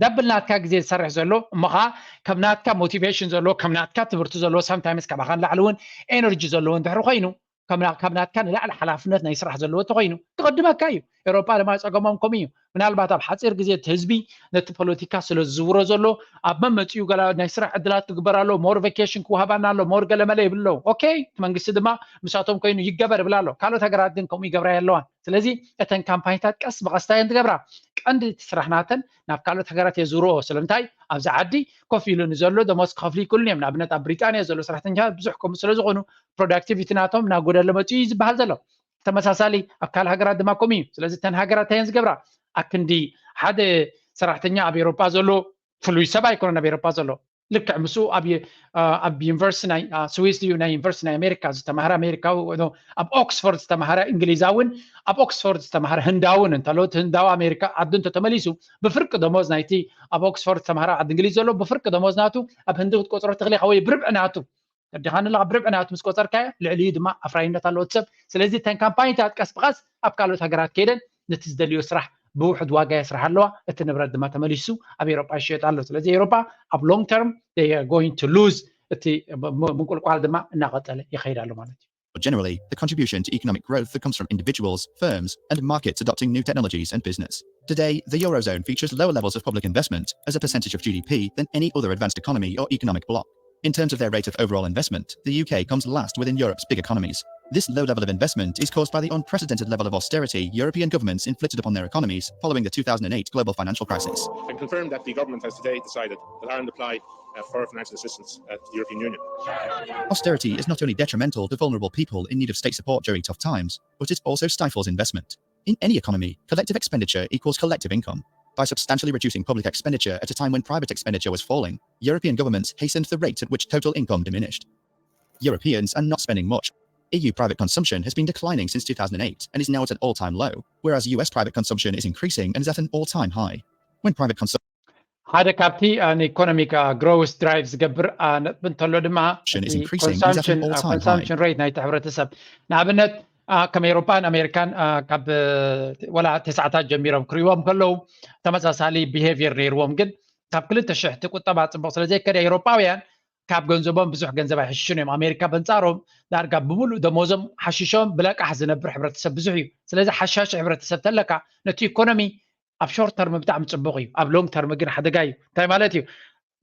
ደብል ናትካ ግዜ ዝሰርሕ ዘሎ እሞ ከዓ ከም ናትካ ሞቲቬሽን ዘለዎ ከም ናትካ ትምህርቲ ዘለዎ sometimes ካባኻ ንላዕሊ እውን ኤነርጂ ዘለዎ እንድሕር ኮይኑ ካብ ናትካ ንላዕሊ ሓላፍነት ናይ ስራሕ ዘለዎ እንተኮይኑ ክቕድመካ እዩ። ኤሮጳ ድማ ፀገሞም ከምኡ እዩ። ምናልባት ኣብ ሓፂር ግዜ እቲ ህዝቢ ነቲ ፖለቲካ ስለ ዝዝውሮ ዘሎ ኣብ መመፅኡ ገላ ናይ ስራሕ ዕድላት ክግበር ኣሎ፣ more vacation ክወሃባና ኣሎ፣ more ገለመለ ይብል ኣለዉ። ኦኬ፣ እቲ መንግስቲ ድማ ምሳቶም ኮይኑ ይገበር ይብል ኣሎ። ካልኦት ሃገራት ግን ከምኡ ይገብራ የለዋን። ስለዚ እተን ካምፓኒታት ቀስ ብቐስታ እየን ዝገብራ። ቀንዲ እቲ ስራሕ ናተን ናብ ካልኦት ሃገራት የዝውርኦ። ስለምንታይ ኣብዚ ዓዲ ኮፍ ኢሉ ንዘሎ ደሞዝ ክኸፍሉ ይክእሉን እዮም። ንኣብነት ኣብ ብሪጣንያ ዘሎ ሰራሕተኛታት ብዙሕ ከምኡ ስለ ዝኾኑ productivity ናቶም እናጎደለ መፅኡ እዩ ዝበሃል ዘሎ። ተመሳሳሊ ኣብ ካልእ ሃገራት ድማ ከምኡ እዩ። ስለዚ እተን ሃገራት እንታይ እየን ዝገብራ? ኣክንዲ ሓደ ሰራሕተኛ ኣብ ኤሮጳ ዘሎ ፍሉይ ሰብ ኣይኮነን ኣብ ኤሮጳ ዘሎ ልክዕ ምስኡ ኣብ ኣብ ዩኒቨርሲቲ ናይ ስዊስ እዩ ናይ ዩኒቨርሲቲ ናይ ኣሜሪካ ዝተማሃረ ኣሜሪካዊ ኣብ ኦክስፎርድ ዝተማሃረ እንግሊዛውን ኣብ ኦክስፎርድ ዝተማሃረ ህንዳውን እንተሎ እቲ ህንዳዊ ኣሜሪካ ዓዱ እንተተመሊሱ ብፍርቂ ደሞዝ ናይቲ ኣብ ኦክስፎርድ ዝተማሃረ ዓዲ እንግሊዝ ዘሎ ብፍርቂ ደሞዝ ናቱ ኣብ ህንዲ ክትቆፅሮ ትኽእል ኢኻ ወይ ብርብዒ ናቱ ተዲኻንላ ብርብዒ ናቱ ምስ ቆፀርካዮ ልዕሊኡ ድማ ኣፍራይነት ኣለዎ እቲ ሰብ። ስለዚ እተን ካምፓኒታት ቀስ ብቐስ ኣብ ካልኦት ሃገራት ከይደን ነቲ ዝደልዮ ስራሕ ብውሕድ ዋጋ የስርሓ ኣለዋ። እቲ ንብረት ድማ ተመሊሱ ኣብ ኤሮጳ ይሽየጥ ኣሎ። ስለዚ ኤሮጳ ኣብ long term going to lose እቲ ምንቁልቋል ድማ እናቐፀለ ይኸይድ ኣሎ ማለት እዩ። Generally, the contribution to economic growth that comes from individuals, firms, and markets adopting new technologies and business. Today, the Eurozone features lower levels of public investment as a percentage of G D P than any other advanced economy or economic bloc. In terms of their rate of overall investment, the U K comes last within Europe's big economies. This low level of investment is caused by the unprecedented level of austerity European governments inflicted upon their economies following the two thousand eight global financial crisis. And confirm that the government has today decided that Ireland apply uh, for financial assistance at the European Union. Austerity is not only detrimental to vulnerable people in need of state support during tough times, but it also stifles investment. In any economy, collective expenditure equals collective income. By substantially reducing public expenditure at a time when private expenditure was falling, European governments hastened the rate at which total income diminished. Europeans are not spending much. E U private consumption has been declining since two thousand eight and is now at an all time low, whereas U S private consumption is increasing and is at an all time high. When private consumption ሓደ ካብቲ ንኢኮኖሚክ ግሮውስ ድራይቭ ዝገብር ነጥቢ እንተሎ ድማ is increasing is at an all time high. ኮንሳምፕሽን ሬት ናይቲ ሕብረተሰብ ንኣብነት ከም ኤውሮፓን ኣሜሪካን ካብ ወላ ተስዓታት ጀሚሮም ክሪዎም ከለዉ ተመሳሳሊ ቢሄቪየር ነይርዎም፣ ግን ካብ ክልተ ሽሕ እቲ ቁጠባ ፅቡቅ ስለዘይከደ ኤውሮፓውያን ካብ ገንዘቦም ብዙሕ ገንዘብ ኣይሕሽን እዮም። ኣሜሪካ በንፃሮም ዳርጋ ብሙሉእ ደሞዞም ሓሽሾም ብለቃሕ ዝነብር ሕብረተሰብ ብዙሕ እዩ። ስለዚ ሓሻሽ ሕብረተሰብ ተለካ ነቲ ኢኮኖሚ ኣብ ሾርት ተርም ብጣዕሚ ፅቡቅ እዩ፣ ኣብ ሎንግ ተርም ግን ሓደጋ እዩ። እንታይ ማለት እዩ?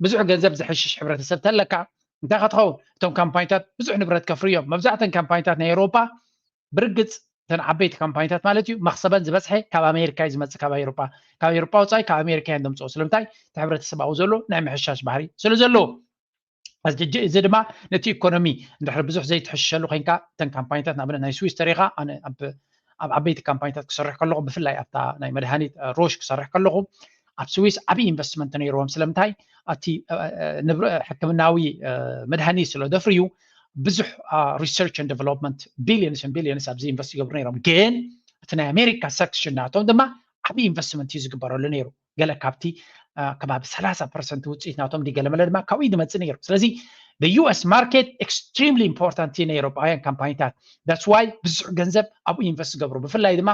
ብዙሕ ገንዘብ ዝሕሽሽ ሕብረተሰብ ተለካ እንታይ ክትኸውን? እቶም ካምፓኒታት ብዙሕ ንብረት ከፍርዮም። መብዛሕተን ካምፓኒታት ናይ ኤውሮፓ ብርግፅ እተን ዓበይቲ ካምፓኒታት ማለት እዩ መክሰበን ዝበፅሐ ካብ ኣሜሪካ እዩ ዝመፅእ፣ ካብ ኤውሮፓ ካብ ኤውሮፓ ወፃኢ ካብ ኣሜሪካ እዮም ዘምፅኦ። ስለምንታይ? እቲ ሕብረተሰብ ኣብኡ ዘሎ ናይ ምሕሻሽ ባህሪ ስለ ዘለዎ። እዚ ድማ ነቲ ኢኮኖሚ እንድሕር ብዙሕ ዘይትሕሸሉ ኮይንካ እተን ካምፓኒታት ንኣብነት ናይ ስዊስ ተሪኻ ኣነ ኣብ ዓበይቲ ካምፓኒታት ክሰርሕ ከለኹ ብፍላይ ኣብታ ናይ መድሃኒት ሮሽ ክሰርሕ ከለኹ ኣብ ስዊስ ዓብዪ ኢንቨስትመንት ነይርዎም። ስለምንታይ? ኣብቲ ሕክምናዊ መድሃኒት ስለ ዘፍርዩ ብዙሕ ሪሰርች ን ዴቨሎፕመንት ቢሊዮንስ ን ቢሊዮንስ ኣብዚ ኢንቨስት ይገብሩ ነይሮም። ግን እቲ ናይ ኣሜሪካ ሰክሽን ናቶም ድማ ዓብዪ ኢንቨስትመንት እዩ ዝግበረሉ ነይሩ። ገለ ካብቲ ከባቢ ሰላሳ ፐርሰንት ውፅኢት ናቶም ገለመለ ድማ ካብኡ ዝመፅእ ነይሩ። ስለዚ US market extremely important እዩ ናይ ኤውሮጳውያን ካምፓኒታት። That's why ብዙሕ ገንዘብ ኣብኡ ኢንቨስት ዝገብሩ፣ ብፍላይ ድማ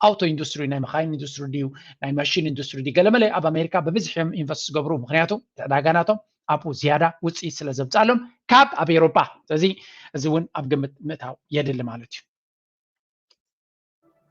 ኣውቶ ኢንዱስትሪ፣ ናይ መካይን ኢንዱስትሪ ድዩ ናይ ማሽን ኢንዱስትሪ ድዩ ገለመለ ኣብ ኣሜሪካ ብብዝሒ እዮም ኢንቨስት ዝገብሩ፣ ምክንያቱ ዕዳጋ ናቶም ኣብኡ ዝያዳ ውፅኢት ስለ ዘምፃሎም ካብ ኣብ ኤውሮጳ። ስለዚ እዚ እውን ኣብ ግምት ምእታው የድሊ ማለት እዩ።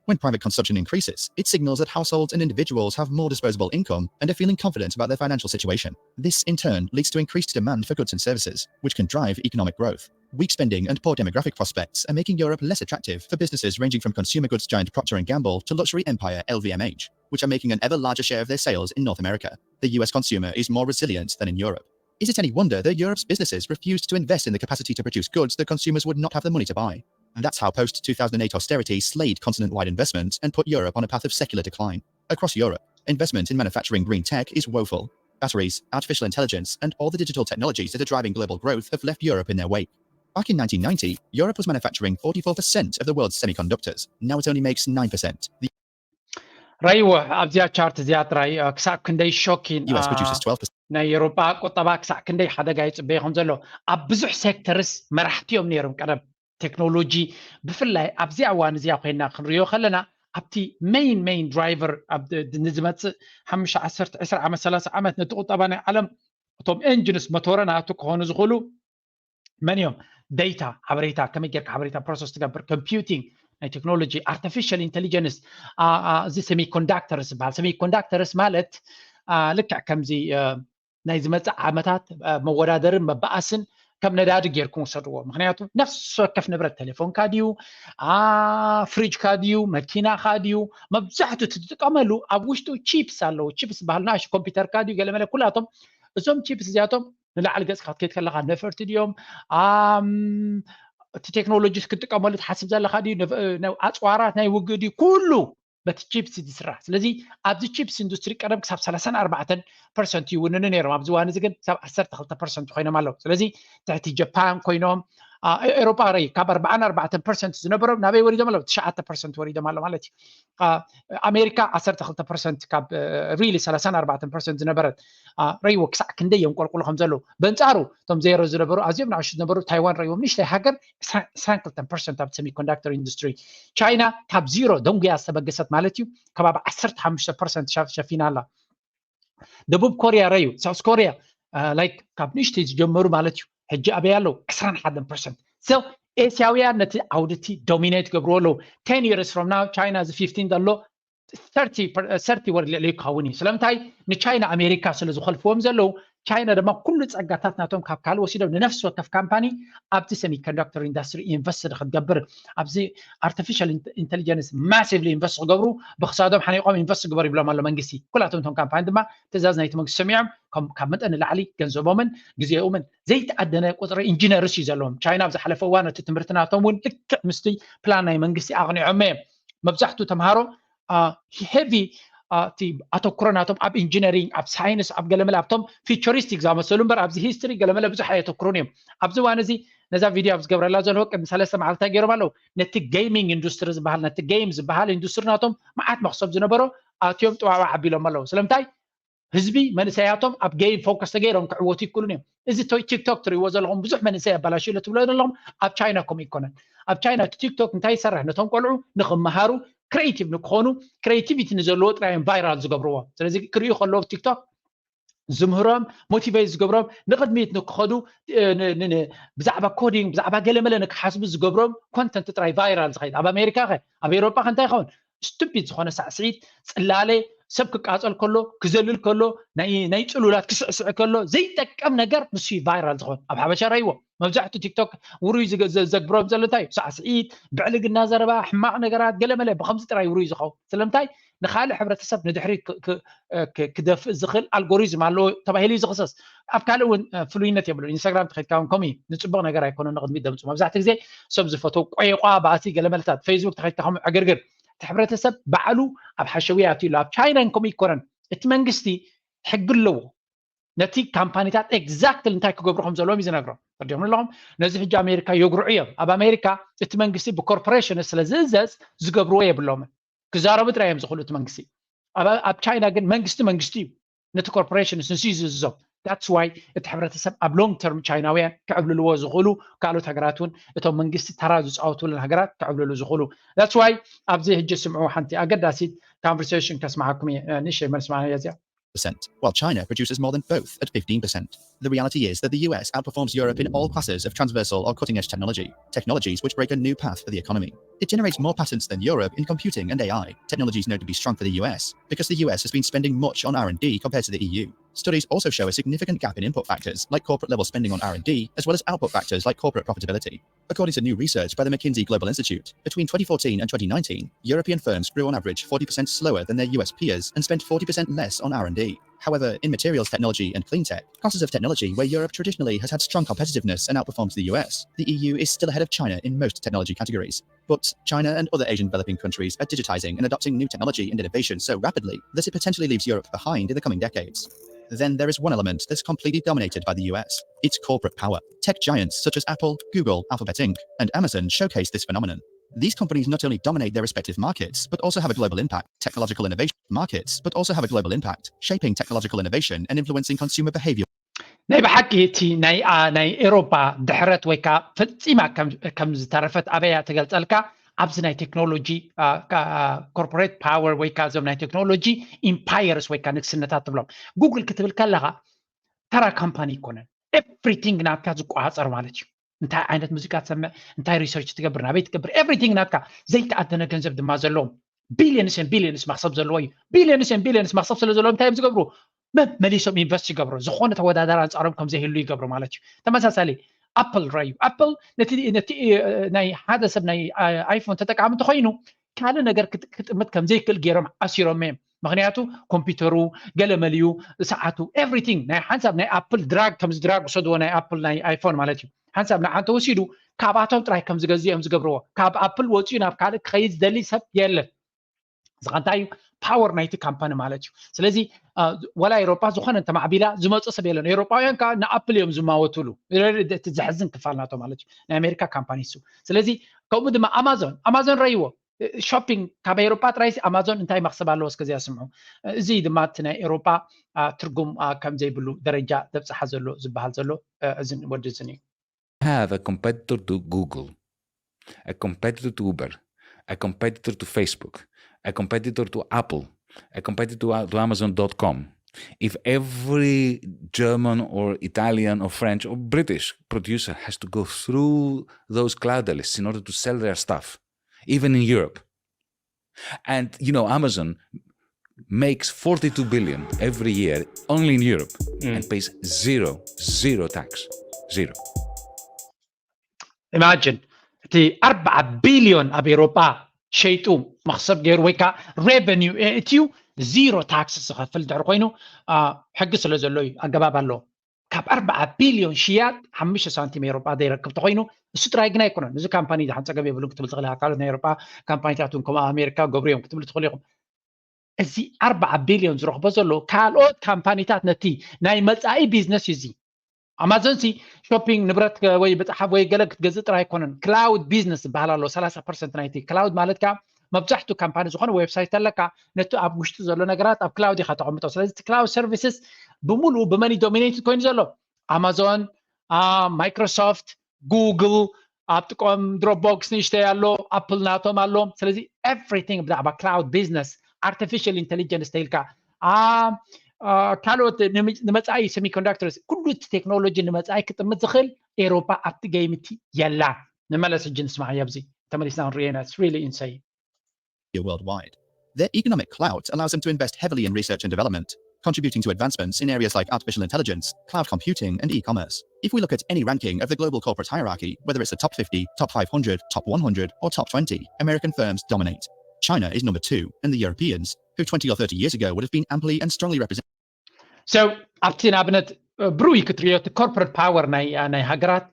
When private consumption increases, it signals that households and individuals have more disposable income and are feeling confident about their financial situation. This, in turn, leads to increased demand for goods and services, which can drive economic growth. Weak spending and poor demographic prospects are making Europe less attractive for businesses ranging from consumer goods giant Procter and Gamble to luxury empire L V M H, which are making an ever larger share of their sales in North America. The U S consumer is more resilient than in Europe. Is it any wonder that Europe's businesses refused to invest in the capacity to produce goods that consumers would not have the money to buy? And that's how post two thousand eight austerity slayed continent wide investment and put Europe on a path of secular decline. Across Europe, investment in manufacturing green tech is woeful. Batteries, artificial intelligence, and all the digital technologies that are driving global growth have left Europe in their wake. Back in nineteen ninety, Europe was manufacturing forty-four percent of the world's semiconductors. Now it only makes nine percent. The ረይዎ ኣብዚኣ ቻርት እዚኣ ጥራይ ክሳብ ክንደይ ሾኪን U S produces twelve percent. ናይ ኤውሮጳ ቁጠባ ክሳብ ክንደይ ሓደጋ ይፅበዮ ከም ዘሎ ኣብ ብዙሕ ሴክተርስ መራሕቲ እዮም ነይሮም ቀደም። ቴክኖሎጂ ብፍላይ ኣብዚኣ እዋን እዚኣ ኮይና ክንሪኦ ከለና ኣብቲ ሜይን ሜይን ድራይቨር ንዝመፅእ ሓሙሽተ ዓሰርተ ዕስራ ዓመት ሰላሳ ዓመት ነቲ ቁጠባ ናይ ዓለም እቶም ኤንጂንስ መቶረ ናቱ ክኾኑ ዝኽእሉ መን እዮም? ዴታ፣ ሓበሬታ፣ ከመይ ጌርካ ሓበሬታ ፕሮሰስ ትገብር፣ ኮምፒውቲንግ፣ ናይ ቴክኖሎጂ፣ ኣርቲፊሻል ኢንቴሊጀንስ፣ እዚ ሴሚኮንዳክተርስ ዝበሃል። ሴሚኮንዳክተርስ ማለት ልክዕ ከምዚ ናይ ዝመፅእ ዓመታት መወዳደርን መበኣስን ከም ነዳዲ ጌርኩም ውሰድዎ። ምክንያቱ ነፍሲ ወከፍ ንብረት ቴሌፎንካ ድዩ፣ ፍሪጅካ ድዩ፣ መኪናካ ድዩ፣ መብዛሕትኡ ትጥቀመሉ ኣብ ውሽጡ ቺፕስ ኣለዉ። ቺፕስ ዝበሃል ንኣሽ ኮምፒውተርካ ድዩ ገለመለ ኩላቶም እዞም ቺፕስ እዚኣቶም ንላዕሊ ገፅካ ክትከይድ ከለካ ነፈርቲ ድዮም እቲ ቴክኖሎጂ ክትጥቀመሉ ትሓስብ ዘለካ ድዩ ኣፅዋራት ናይ ውግእ ድዩ ኩሉ በቲ ቺፕስ ዝስራሕ። ስለዚ ኣብዚ ቺፕስ ኢንዱስትሪ ቀደም ክሳብ ሰላሳን ኣርባዕተን ፐርሰንት ይውንኑ ነይሮም። ኣብዚ እዋን እዚ ግን ክሳብ ዓሰርተ ክልተ ፐርሰንት ኮይኖም ኣለዉ። ስለዚ ትሕቲ ጃፓን ኮይኖም ኤሮፓ ርእ ካብ ኣርባዓን ኣርባዕተን ፐርሰንት ዝነበሮም ናበይ ወሪዶም ኣለዉ? ትሽዓተ ፐርሰንት ወሪዶም ኣሎ ማለት እዩ። ኣሜሪካ ዓሰርተ ክልተ ፐርሰንት ካብ ሪሊ ሰላሳን ኣርባዕተን ፐርሰንት ዝነበረት ረይዎ ክሳዕ ክንደይ የንቆልቁሉ ከም ዘለዉ በንፃሩ እቶም ዜሮ ዝነበሩ ኣዝዮም ንኣሽቱ ዝነበሩ ታይዋን ረይዎም ንእሽተይ ሃገር ዕስራን ክልተን ፐርሰንት ኣብ ሴሚኮንዳክተር ኢንዱስትሪ። ቻይና ካብ ዜሮ ደንጉያ ዝተበገሰት ማለት እዩ ከባቢ ዓሰርተ ሓሙሽተ ፐርሰንት ሸፊና ኣላ። ደቡብ ኮርያ ረዩ ሳውስ ኮርያ ላይክ ካብ ንእሽተይ ዝጀመሩ ማለት እዩ ሕጂ ኣበይ ኣለዉ ዕስራን ሓደን ፐርሰንት። So ኤስያውያን ነቲ ዓውድቲ ዶሚኔት ገብርዎ ኣለዉ። Ten years from now ቻይና እዚ ፊፍቲን ዘሎ ሰርቲ ወር ልዕሊ ክኸውን እዩ። ስለምንታይ ንቻይና ኣሜሪካ ስለ ዝኸልፍዎም ዘለዉ ቻይና ድማ ኩሉ ጸጋታት ናቶም ካብ ካልእ ወሲዶም ንነፍሲ ወከፍ ካምፓኒ ኣብቲ semiconductor industry invest ክትገብር፣ ኣብዚ artificial intelligence massively invest ክገብሩ፣ ብክሳዶም ሓኒቆም invest ግበር ይብሎም ኣሎ መንግስቲ። ኩላቶም እቶም ካምፓኒ ድማ ትእዛዝ ናይቲ መንግስቲ ሰሚዖም ካብ መጠን ንላዕሊ ገንዘቦምን ግዜኦምን ዘይተኣደነ ቁፅሪ ኢንጂነርስ እዩ ዘለዎም። ቻይና ኣብ ዝሓለፈ እዋን እቲ ትምህርቲ ናቶም እውን ልክዕ ምስቲ ፕላን ናይ መንግስቲ ኣቕኒዖም እዮም። መብዛሕትኡ ተምሃሮ heavy እቲ ኣተኩሮ ናቶም ኣብ ኢንጂነሪንግ፣ ኣብ ሳይንስ፣ ኣብ ገለመለ ኣብቶም futuristic ዝኣመሰሉ እምበር ኣብዚ ሂስትሪ ገለመለ ብዙሕ ኣየተኩሩን እዮም። ኣብዚ እዋን እዚ ነዛ ቪድዮ ኣብ ዝገብረላ ዘለኹ ቅድሚ ሰለስተ መዓልቲ እንታይ ገይሮም ኣለዉ? ነቲ gaming industry ዝበሃል ነቲ game ዝበሃል ኢንዱስትሪ ናቶም መዓት መክሰብ ዝነበሮ ኣትዮም ጥዋዕዋዕ ኣቢሎም ኣለዉ። ስለምንታይ? ህዝቢ መንእሰያቶም ኣብ game focus ተገይሮም ክዕወቱ ይክእሉን እዮም። እዚ ቲክቶክ ትሪእዎ ዘለኹም ብዙሕ መንእሰይ ኣባላሽዩ ትብሎ ዘለኹም ኣብ ቻይና ከምኡ ይኮነን። ኣብ ቻይና እቲ ቲክቶክ እንታይ ይሰርሕ? ነቶም ቆልዑ ንክመሃሩ creative ንክኾኑ creativity ንዘለዎ ጥራይ እዮም ቫይራል ዝገብርዎ። ስለዚ ክርእዩ ከለዉ ቲክቶክ ዝምህሮም ሞቲቬት ዝገብሮም ንቅድሚት ንክኸዱ ብዛዕባ ኮዲንግ ብዛዕባ ገለመለ ንክሓስቡ ዝገብሮም ኮንተንት ጥራይ ቫይራል ዝኸይድ። ኣብ ኣሜሪካ ከ ኣብ ኤሮጳ ከ እንታይ ይኸውን? ስቱፒድ ዝኾነ ሳዕስዒት፣ ፅላለ፣ ሰብ ክቃፀል ከሎ ክዘልል ከሎ ናይ ፅሉላት ክስዕስዕ ከሎ ዘይጠቀም ነገር ንሱ ቫይራል ዝኾን ኣብ ሓበሻ ረይዎ። መብዛሕትኡ ቲክቶክ ውሩይ ዘግብሮም ዘሎ እንታይ እዩ? ሳዕስዒት፣ ብዕልግና ዘረባ፣ ሕማቕ ነገራት፣ ገለመለ ብከምዚ ጥራይ ውሩይ ዝኸውን። ስለምንታይ? ንካልእ ሕብረተሰብ ንድሕሪ ክደፍእ ዝኽእል ኣልጎሪዝም ኣለዎ ተባሂሉ እዩ ዝኽሰስ። ኣብ ካልእ እውን ፍሉይነት የብሉን። ኢንስታግራም ተኸድካ እውን ከምኡ እዩ። ንፅቡቕ ነገር ኣይኮነ ንቕድሚት ደምፁ። መብዛሕትኡ ግዜ ሰብ ዝፈትዎ ቆይቋ ባእሲ ገለመለታት፣ ፌስቡክ ተኸድካ ከምኡ ዕግርግር። እቲ ሕብረተሰብ ባዕሉ ኣብ ሓሸውያ ኣትዩ ኣሎ። ኣብ ቻይና ከምኡ ይኮነን። እቲ መንግስቲ ሕጊ ኣለዎ። ነቲ ካምፓኒታት ኤግዛክትሊ እንታይ ክገብሩ ከም ዘለዎም እዩ ዝነግሮም። ተርዲኦም ኣለኹም። ነዚ ሕጂ ኣሜሪካ የጉርዑ እዮም። ኣብ ኣሜሪካ እቲ መንግስቲ ብኮርፖሬሽን ስለ ዝእዘዝ ዝገብርዎ የብሎምን። ክዛረቡ ጥራይ እዮም ዝኽእሉ እቲ መንግስቲ። ኣብ ቻይና ግን መንግስቲ መንግስቲ እዩ። ነቲ ኮርፖሬሽን ንሱ እዩ ዝእዝዞም። That's why እቲ ሕብረተሰብ ኣብ ሎንግ ተርም ቻይናውያን ክዕብልልዎ ዝኽእሉ ካልኦት ሃገራት እውን እቶም መንግስቲ ተራ ዝፃወትለን ሃገራት ክዕብልሉ ዝኽእሉ። That's why ኣብዚ ሕጂ ስምዑ ሓንቲ ኣገዳሲት ኮንቨርሴሽን ከስምዓኩም እየ። ንእሽተይ መልስ ማዕና እያ እዚኣ። While China produces more than both at fifteen percent. The reality is that the U S outperforms Europe in all classes of transversal or cutting edge technology, technologies which break a new path for the economy. It generates more patents than Europe in computing and A I, technologies known to be strong for the U S because the U S has been spending much on R and D compared to the E U. Studies also show a significant gap in input factors like corporate level spending on R and D, as well as output factors like corporate profitability. According to new research by the McKinsey Global Institute, between twenty fourteen and twenty nineteen, European firms grew on average forty percent slower than their U S peers and spent forty percent less on R and D. However, in materials technology and clean tech, classes of technology where Europe traditionally has had strong competitiveness and outperforms the U S, the E U is still ahead of China in most technology categories. But China and other Asian developing countries are digitizing and adopting new technology and innovation so rapidly that it potentially leaves Europe behind in the coming decades. Then there is one element that's completely dominated by the U S, its corporate power. Tech giants such as Apple, Google, Alphabet Inc, and Amazon showcase this phenomenon. These companies not only dominate their respective markets, but also have a global impact. Technological innovation markets, but also have a global impact, shaping technological innovation and influencing consumer behavior. ናይ ብሓቂ እቲ ናይ ኤሮፓ ድሕረት ወይ ከዓ ፈፂማ ከም ዝተረፈት ኣበያ ትገልፀልካ? ኣብዚ ናይ ቴክኖሎጂ ኮርፖሬት ፓወር ወይ ከዓ እዞም ናይ ቴክኖሎጂ ኢምፓየርስ ወይ ከዓ ንግስነታት ትብሎም ጉግል ክትብል ከለካ ተራ ካምፓኒ ይኮነን። ኤቭሪቲንግ ናትካ ዝቆፃፀር ማለት እዩ። እንታይ ዓይነት ሙዚቃ ትሰምዕ፣ እንታይ ሪሰርች ትገብር፣ ናበይ ትገብር፣ ኤቭሪቲንግ ናትካ። ዘይተኣደነ ገንዘብ ድማ ዘለዎም ቢሊየንስ ን ቢሊየንስ መክሰብ ዘለዎ እዩ። ቢሊየንስ ን ቢሊየንስ መክሰብ ስለ ዘለዎ እንታይ እዮም ዝገብሩ? መመሊሶም ኢንቨስት ይገብሩ። ዝኾነ ተወዳዳሪ ኣንፃሮም ከም ዘይህሉ ይገብሩ ማለት እዩ። ተመሳሳሊ ኣፕል ረዩ። ኣፕል ነቲ ነቲ ናይ ሓደ ሰብ ናይ ኣይፎን ተጠቃሚ እንተኮይኑ ካልእ ነገር ክጥምት ከም ዘይክእል ገይሮም ኣሲሮም እዮም። ምክንያቱ ኮምፒውተሩ ገለ መሊኡ ሰዓቱ ኤቭሪቲንግ ናይ ሓንሳብ ናይ ኣፕል ድራግ ከምዚ ድራግ ውሰድዎ ናይ ኣፕል ናይ ኣይፎን ማለት እዩ። ሓንሳብ ንዓ እንተወሲዱ ካብኣቶም ጥራይ ከም ዝገዝእ እዮም ዝገብርዎ። ካብ ኣፕል ወፂኡ ናብ ካልእ ክኸይድ ዝደሊ ሰብ የለን። እዚ ከ እንታይ እዩ? ፓወር ናይቲ ካምፓኒ ማለት እዩ። ስለዚ ወላ ኤሮጳ ዝኾነ እንተማዕቢላ ዝመፁ ሰብ የለን። ኤሮጳውያን ከዓ ንኣፕል እዮም ዝማወትሉ። እቲ ዘሕዝን ክፋል ናቶ ማለት እዩ ናይ ኣሜሪካ ካምፓኒ እሱ። ስለዚ ከምኡ ድማ ኣማዞን ኣማዞን ረይዎ ሾፒንግ ካብ ኤሮጳ ጥራይ ኣማዞን እንታይ መክሰብ ኣለዎ እስከዚኣ ስምዑ። እዚ ድማ እቲ ናይ ኤሮጳ ትርጉም ከም ዘይብሉ ደረጃ ዘብፅሓ ዘሎ ዝበሃል ዘሎ እዝን ወዲ እዝን እዩ። Have a competitor to Google, a competitor to Uber, a competitor to Facebook, a competitor to Apple, a competitor to, to Amazon dot com. If every German or Italian or French or British producer has to go through those cloud lists in order to sell their stuff, even in Europe, and you know, Amazon makes forty-two billion every year only in Europe and pays zero, zero tax. Zero. Imagine እቲ ኣርባዓ ቢልዮን ኣብ ኤሮጳ ሸይጡ መኽሰብ ገይሩ ወይ ከዓ revenue የእትዩ ዚሮ ታክስ ዝኸፍል ድሕር ኮይኑ ሕጊ ስለ ዘሎ እዩ ኣገባብ ኣሎ። ካብ ኣርባዓ ቢልዮን ሽያጥ ሓሙሽተ ሳንቲም ኤሮጳ ዘይረክብ ተኮይኑ እሱ ጥራይ ግን ኣይኮነን። እዚ ካምፓኒ ዝሓን ፀገም የብሉን ክትብል ትኽእል ኢኻ። ካልኦት ናይ ኤሮጳ ካምፓኒታት እውን ከምኡ ኣሜሪካ ገብሩ እዮም ክትብል ትኽእሉ ኢኹም። እዚ ኣርባዓ ቢልዮን ዝረኽቦ ዘሎ ካልኦት ካምፓኒታት ነቲ ናይ መፃኢ ቢዝነስ እዩ። እዚ ኣማዞን ሲ ሾፒንግ ንብረት ወይ መፅሓፍ ወይ ገለ ክትገዝእ ጥራይ ኣይኮነን። ክላውድ ቢዝነስ ዝበሃል ኣሎ። ሰላሳ ፐርሰንት ናይቲ ክላውድ ማለት ከዓ መብዛሕትኡ ካምፓኒ ዝኾነ ዌብሳይት ኣለካ ነቲ ኣብ ውሽጡ ዘሎ ነገራት ኣብ ክላውድ ኢኻ ተቐምጦ። ስለዚ ክላውድ ሰርቪስስ ብምሉኡ ብመኒ ዶሚኔትድ ኮይኑ ዘሎ ኣማዞን፣ ማይክሮሶፍት፣ ጉግል ኣብ ጥቆም ድሮፕቦክስ ንእሽተይ ኣሎ፣ ኣፕል ናቶም ኣሎ። ስለዚ ኤቭሪቲንግ ብዛዕባ ክላውድ ቢዝነስ ኣርቲፊሻል ኢንቴሊጀንስ ተይልካ ካልኦት ንመፃኢ ሴሚኮንዳክተርስ ኩሉ እቲ ቴክኖሎጂ ንመፃኢ ክጥምት ዝኽእል ኤሮፓ ኣብቲ ገይምቲ የላ። ንመለስ ሕጂ ንስማዕ ኣብዚ ተመሊስና ክንሪኤና really insane. Worldwide. Their economic clout allows them to invest heavily in research and development, contributing to advancements in areas like artificial intelligence, cloud computing, and e commerce. If we look at any ranking of the global corporate hierarchy, whether it's the top fifty, top five hundred, top one hundred, or top twenty, American firms dominate. China is number two, and the Europeans, who twenty or thirty years ago would have been amply and strongly represented. So ኣብቲ ንኣብነት ብሩይ ክትሪኦ እቲ ኮርፖሬት ፓወር ናይ ናይ ሃገራት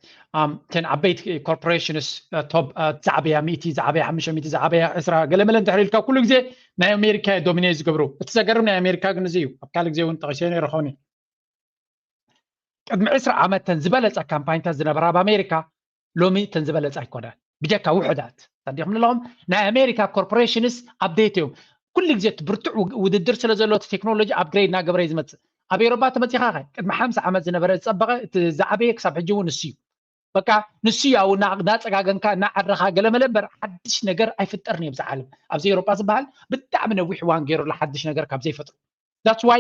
ተን ዓበይቲ ኮርፖሬሽንስ ቶብ ዝዓበያ ሚእቲ ዝዓበያ ሓሙሽተ ሚእቲ ዝዓበያ ዕስራ ገለመለ እንድሕር ኢልካ ኩሉ ግዜ ናይ ኣሜሪካ ዶሚኔት ዝገብሩ። እቲ ዘገርም ናይ ኣሜሪካ ግን እዚ እዩ። ኣብ ካልእ ግዜ እውን ጠቂሰዮ ነይረ ኾኒ ቅድሚ ዕስራ ዓመት ተን ዝበለፃ ካምፓኒታት ዝነበራ ኣብ ኣሜሪካ ሎሚ ተን ዝበለፃ ኣይኮናን። ብጀካ ውሑዳት ተዲኹም ኣለኹም ናይ ኣሜሪካ ኮርፖሬሽንስ ኣፕዴት እዮም። ኩሉ ግዜ እቲ ብርቱዕ ውድድር ስለ ዘሎ እቲ ቴክኖሎጂ ኣፕግሬድ እናገበረ እዩ ዝመፅእ። ኣብ ኤሮፓ ተመፂኻ ኸ ቅድሚ ሓምሳ ዓመት ዝነበረ ዝፀበቐ እቲ ዝዓበየ ክሳብ ሕጂ እውን ንሱ እዩ። በቃ ንሱ እዩ ኣብኡ እናፀጋገንካ እናዓረኻ ገለመለ እምበር ሓድሽ ነገር ኣይፍጠርን እዩ ኣብዚ ዓለም። ኣብዚ ኤሮፓ ዝበሃል ብጣዕሚ ነዊሕ እዋን ገይሩ ኣሎ ሓድሽ ነገር ካብ ዘይፈጥሩ። That's why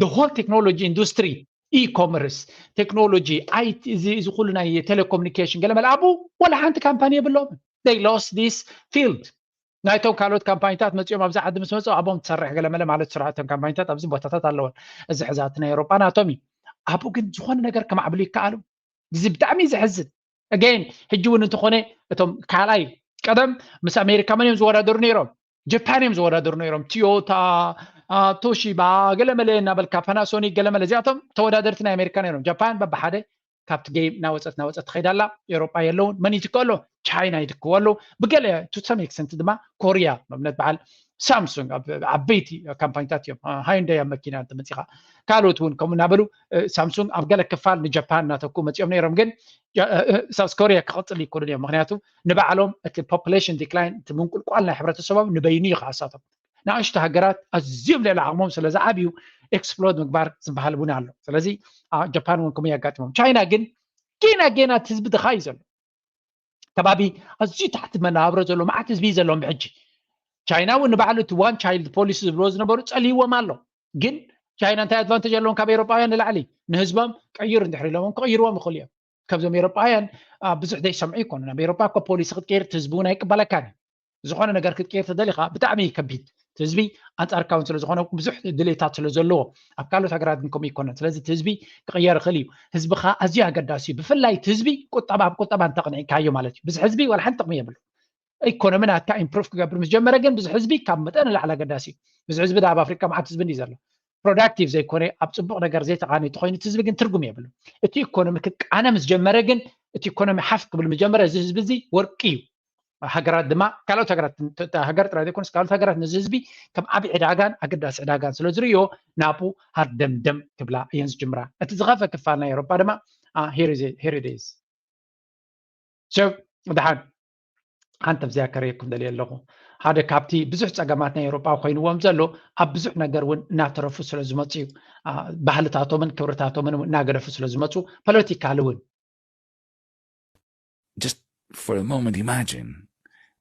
the whole technology industry, e-commerce, technology፣ ኣይቲ እዚ እዚ ኩሉ ናይ ቴሌኮሙኒኬሽን ገለመለ ኣብኡ ወላ ሓንቲ ካምፓኒ የብሎም። They lost this field። ናይቶም ካልኦት ካምፓኒታት መፂኦም ኣብዚ ዓዲ ምስ መፁ ኣብኦም ትሰርሕ ገለመለ ማለት ስራሕተን ካምፓኒታት ኣብዚ ቦታታት ኣለወን። እዚ ሕዛቲ ናይ ኤሮጳ ናቶም እዩ። ኣብኡ ግን ዝኾነ ነገር ከማዕብሉ ይከኣሉ። እዚ ብጣዕሚ እዩ ዘሕዝን። Again ሕጂ እውን እንተኾነ እቶም ካልኣይ ቀደም ምስ ኣሜሪካ መን እዮም ዝወዳደሩ ነይሮም? ጃፓን እዮም ዝወዳደሩ ነይሮም። ቶዮታ፣ ቶሺባ፣ ገለመለ እናበልካ ፓናሶኒክ ገለመለ እዚኣቶም ተወዳደርቲ ናይ ኣሜሪካ ነይሮም። ጃፓን በብሓደ ካብቲ ጌም ናወፀት ናወፀት ትኸይድ ኣላ። ኤሮጳ የለውን። መን ይትክኦ ኣሎ? ቻይና ይትክዎ ኣሎ። ብገለ to some extent ድማ ኮሪያ ንኣብነት በዓል ሳምሱንግ ዓበይቲ ካምፓኒታት እዮም። ሃይንዳይ ኣብ መኪና እንተመፂኻ ካልኦት እውን ከምኡ እናበሉ ሳምሱንግ ኣብ ገለ ክፋል ንጃፓን እናተኩ መፂኦም ነይሮም። ግን ሳውስ ኮሪያ ክቐፅል ይክእሉን እዮም። ምክንያቱ ንባዕሎም እቲ ፖፕሌሽን ዲክላይን እቲ ምንቁልቋል ናይ ሕብረተሰቦም ንበይኑ እዩ ክኣሳቶም። ንኣሽቱ ሃገራት ኣዝዮም ልዕሊ ዓቕሞም ስለ ዝዓብዩ ኤክስፕሎድ ምግባር ዝበሃል እውን ኣሎ። ስለዚ ጃፓን እውን ከምኡ የጋጥሞም። ቻይና ግን ጌና ጌና እቲ ህዝቢ ድኻ እዩ ዘሎ። ከባቢ ኣዝዩ ታሕቲ መነባብሮ ዘሎ መዓት ህዝቢ እዩ ዘለዎም ብሕጂ። ቻይና እውን ንባዕሉ እቲ ዋን ቻይልድ ፖሊሲ ዝብልዎ ዝነበሩ ፀልይዎም ኣሎ። ግን ቻይና እንታይ ኣድቫንቴጅ ኣለዎም ካብ ኤሮጳውያን ንላዕሊ? ንህዝቦም ቀይሩ እንድሕር ኢሎዎም ክቕይርዎም ይኽእሉ እዮም። ካብዞም ኤሮጳውያን ብዙሕ ዘይሰምዑ ይኮኑ። ናብ ኤሮጳ እኮ ፖሊሲ ክትቀይር እቲ ህዝቢ እውን ኣይቅበለካን እዩ። ዝኾነ ነገር ክትቀይር ተደሊኻ ብጣዕሚ ከቢድ ህዝቢ ኣንጻርካ እውን ስለዝኾነ ብዙሕ ድሌታት ስለ ዘለዎ ኣብ ካልኦት ሃገራት ግን ከምኡ ይኮነን። ስለዚ እቲ ህዝቢ ክቕየር ይኽእል እዩ። ህዝብኻ ኣዝዩ ኣገዳሲ እዩ። ብፍላይ እቲ ህዝቢ ቁጠባ ኣብ ቁጠባ እንተቕኒዕካዮ ማለት እዩ። ብዙሕ ህዝቢ ዋላ ሓንቲ ጥቕሚ የብሉ። ኢኮኖሚ ናትካ ኢምፕሩቭ ክገብር ምስ ጀመረ ግን ብዙሕ ህዝቢ ካብ መጠን ንላዕሊ ኣገዳሲ እዩ። ብዙሕ ህዝቢ ኣብ ኣፍሪካ መዓት ህዝቢ እንዲ ዘሎ ፕሮዳክቲቭ ዘይኮነ ኣብ ፅቡቕ ነገር ዘይተቓኒ ተኮይኑ እቲ ህዝቢ ግን ትርጉም የብሉ። እቲ ኢኮኖሚ ክቃነ ምስ ጀመረ ግን እቲ ኢኮኖሚ ሓፍ ክብል ምስ ጀመረ እዚ ህዝቢ እዚ ወርቂ እዩ። ሃገራት ድማ ካልኦት ሃገራት ሃገር ጥራይ ዘይኮነስ ካልኦት ሃገራት ነዚ ህዝቢ ከም ዓብዪ ዕዳጋን ኣገዳሲ ዕዳጋን ስለ ዝርእዮ ናብኡ ሃርደምደም ክብላ እየን ዝጅምራ። እቲ ዝኸፈ ክፋል ናይ ኤሮፓ ድማ ሄሪዴዝ ሰብ ደሓን ሓንቲ ኣብዚኣ ከርእየኩም ደልየ ኣለኹ። ሓደ ካብቲ ብዙሕ ፀገማት ናይ ኤሮጳ ኮይንዎም ዘሎ ኣብ ብዙሕ ነገር እውን እናተረፉ ስለ ዝመፁ እዩ። ባህልታቶምን ክብርታቶምን እናገደፉ ስለ ዝመፁ ፖለቲካሊ እውን Just for a moment, imagine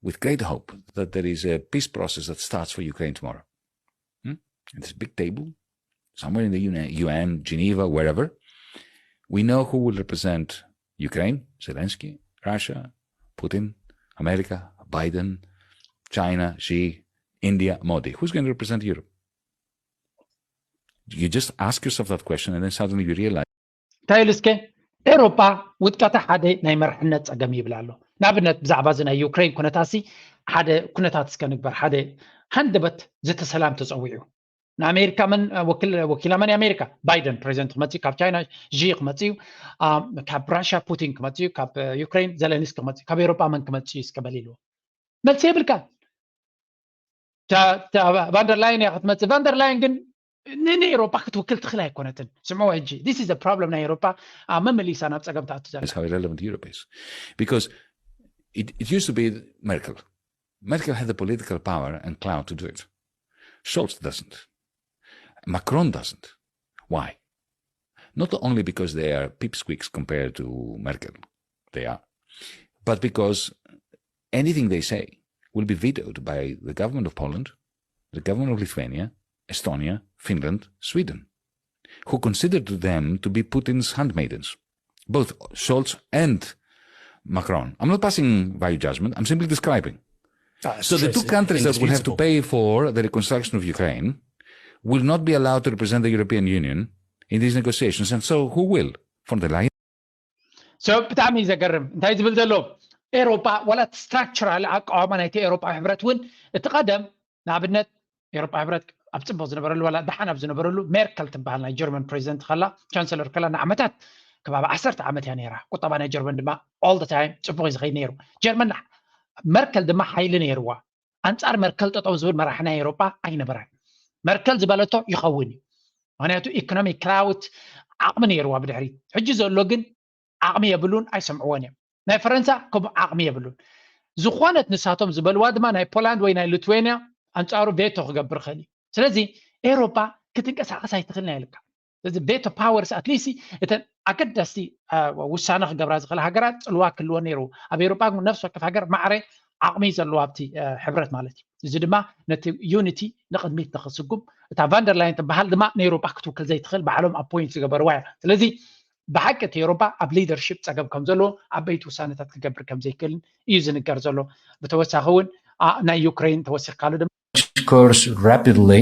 with great hope that there is a peace process that starts for Ukraine tomorrow. Hmm? At this big table, somewhere in the U N, Geneva, wherever, we know who will represent Ukraine, Zelensky, Russia, Putin, America, Biden, China, Xi, India, Modi. Who's going to represent Europe? You just ask yourself that question and then suddenly you realize. እንታይ ኢሉ እስከ ኤሮጳ ውድቀታ ሓደ ናይ መርሕነት ጸገም ይብል ኣሎ። ንኣብነት ብዛዕባ እዚ ናይ ዩክሬን ኩነታሲ ሓደ ኩነታት እስከ ንግበር። ሓደ ሃንደበት ዘተ ሰላም ተጸዊዑ። ንኣሜሪካ መን ወኪላ መን ኣሜሪካ ባይደን ፕሬዚደንት ክመፅእ ካብ ቻይና ዢ ክመፅእ እዩ። ካብ ራሽያ ፑቲን ክመፅእ እዩ። ካብ ዩክሬን ዘለንስኪ ክመፅእ እዩ። ካብ ኤሮጳ መን ክመፅእ እዩ እስከ በል ኢልዎ። መልሲ የብልካ። ቫንደርላይን እያ ክትመፅእ። ቫንደርላይን ግን ንኤሮጳ ክትውክል ትኽእል ኣይኮነትን። ስምዑ ሕጂ this is problem ናይ ኤሮጳ መመሊሳ ናብ ፀገም ትኣቱ ዘላ። How irrelevant Europe is because it, it used to be Merkel. Merkel had the political power and clout to do it. Scholz doesn't. Macron doesn't. Why? Not only because they are pipsqueaks compared to Merkel, they are, but because anything they say will be vetoed by the government of Poland, the government of Lithuania, Estonia, Finland, Sweden, who considered them to be Putin's handmaidens, both Scholz and Macron. I'm not passing value judgment, I'm simply describing. So the two countries that will have to pay for the reconstruction of Ukraine will not be allowed to represent the European Union in these negotiations. And so who will? Von der Leyen? So ብጣዕሚ እዩ ዘገርም እንታይ ዝብል ዘሎ ኤሮጳ ዋላ እቲ ስትራክቸራል ኣቃዋማ ናይቲ ኤሮጳ ሕብረት እውን እቲ ቀደም ንኣብነት ኤሮጳ ሕብረት ኣብ ፅቡቅ ዝነበረሉ ዋላ ደሓን ኣብ ዝነበረሉ ሜርከል ትበሃል ናይ ጀርመን ፕሬዚደንት ከላ ቻንሰለር ከላ ንዓመታት ከባቢ ዓሰርተ ዓመት እያ ነይራ። ቁጠባ ናይ ጀርመን ድማ all the time ፅቡቅ እዩ ዝኸይድ ነይሩ። ጀርመን መርከል ድማ ሓይሊ ነይርዋ። ኣንፃር መርከል ጠጠው ዝብል መራሒ ናይ ኤሮጳ ኣይነበረን። መርከል ዝበለቶ ይኸውን እዩ። ምክንያቱ ኢኮኖሚ ክላውት ዓቕሚ ነይርዋ ብድሕሪት። ሕጂ ዘሎ ግን ዓቕሚ የብሉን፣ ኣይሰምዕዎን እዮም። ናይ ፈረንሳ ከምኡ ዓቕሚ የብሉን። ዝኾነት ንሳቶም ዝበልዋ ድማ ናይ ፖላንድ ወይ ናይ ሊትዌንያ ኣንፃሩ ቬቶ ክገብር ይኽእል እዩ። ስለዚ ኤሮፓ ክትንቀሳቐስ ኣይትኽእልን እያ ኢልካ። ስለዚ ቬቶ ፓወርስ ኣትሊስት እተን ኣገዳስቲ ውሳነ ክገብራ ዝኽእላ ሃገራት ፅልዋ ክህልወን ነይሩ። ኣብ ኤሮፓ ግን ነፍሲ ወከፍ ሃገር ማዕረ ዓቕሚ ዘለዋ ኣብቲ ሕብረት ማለት እዩ። እዚ ድማ ነቲ ዩኒቲ ንቕድሚት ንኽስጉም እታ ቫንደርላይን ትበሃል ድማ ንኤሮፓ ክትውክል ዘይትኽእል ባዕሎም ኣፖይንት ዝገበርዋ እያ። ስለዚ ብሓቂ እቲ ኤሮፓ ኣብ ሊደርሺፕ ፀገም ከም ዘለዎ ዓበይቲ ውሳነታት ክገብር ከም ዘይክእልን እዩ ዝንገር ዘሎ። ብተወሳኺ እውን ናይ ዩክሬን ተወሲኽካሉ ድማ course rapidly,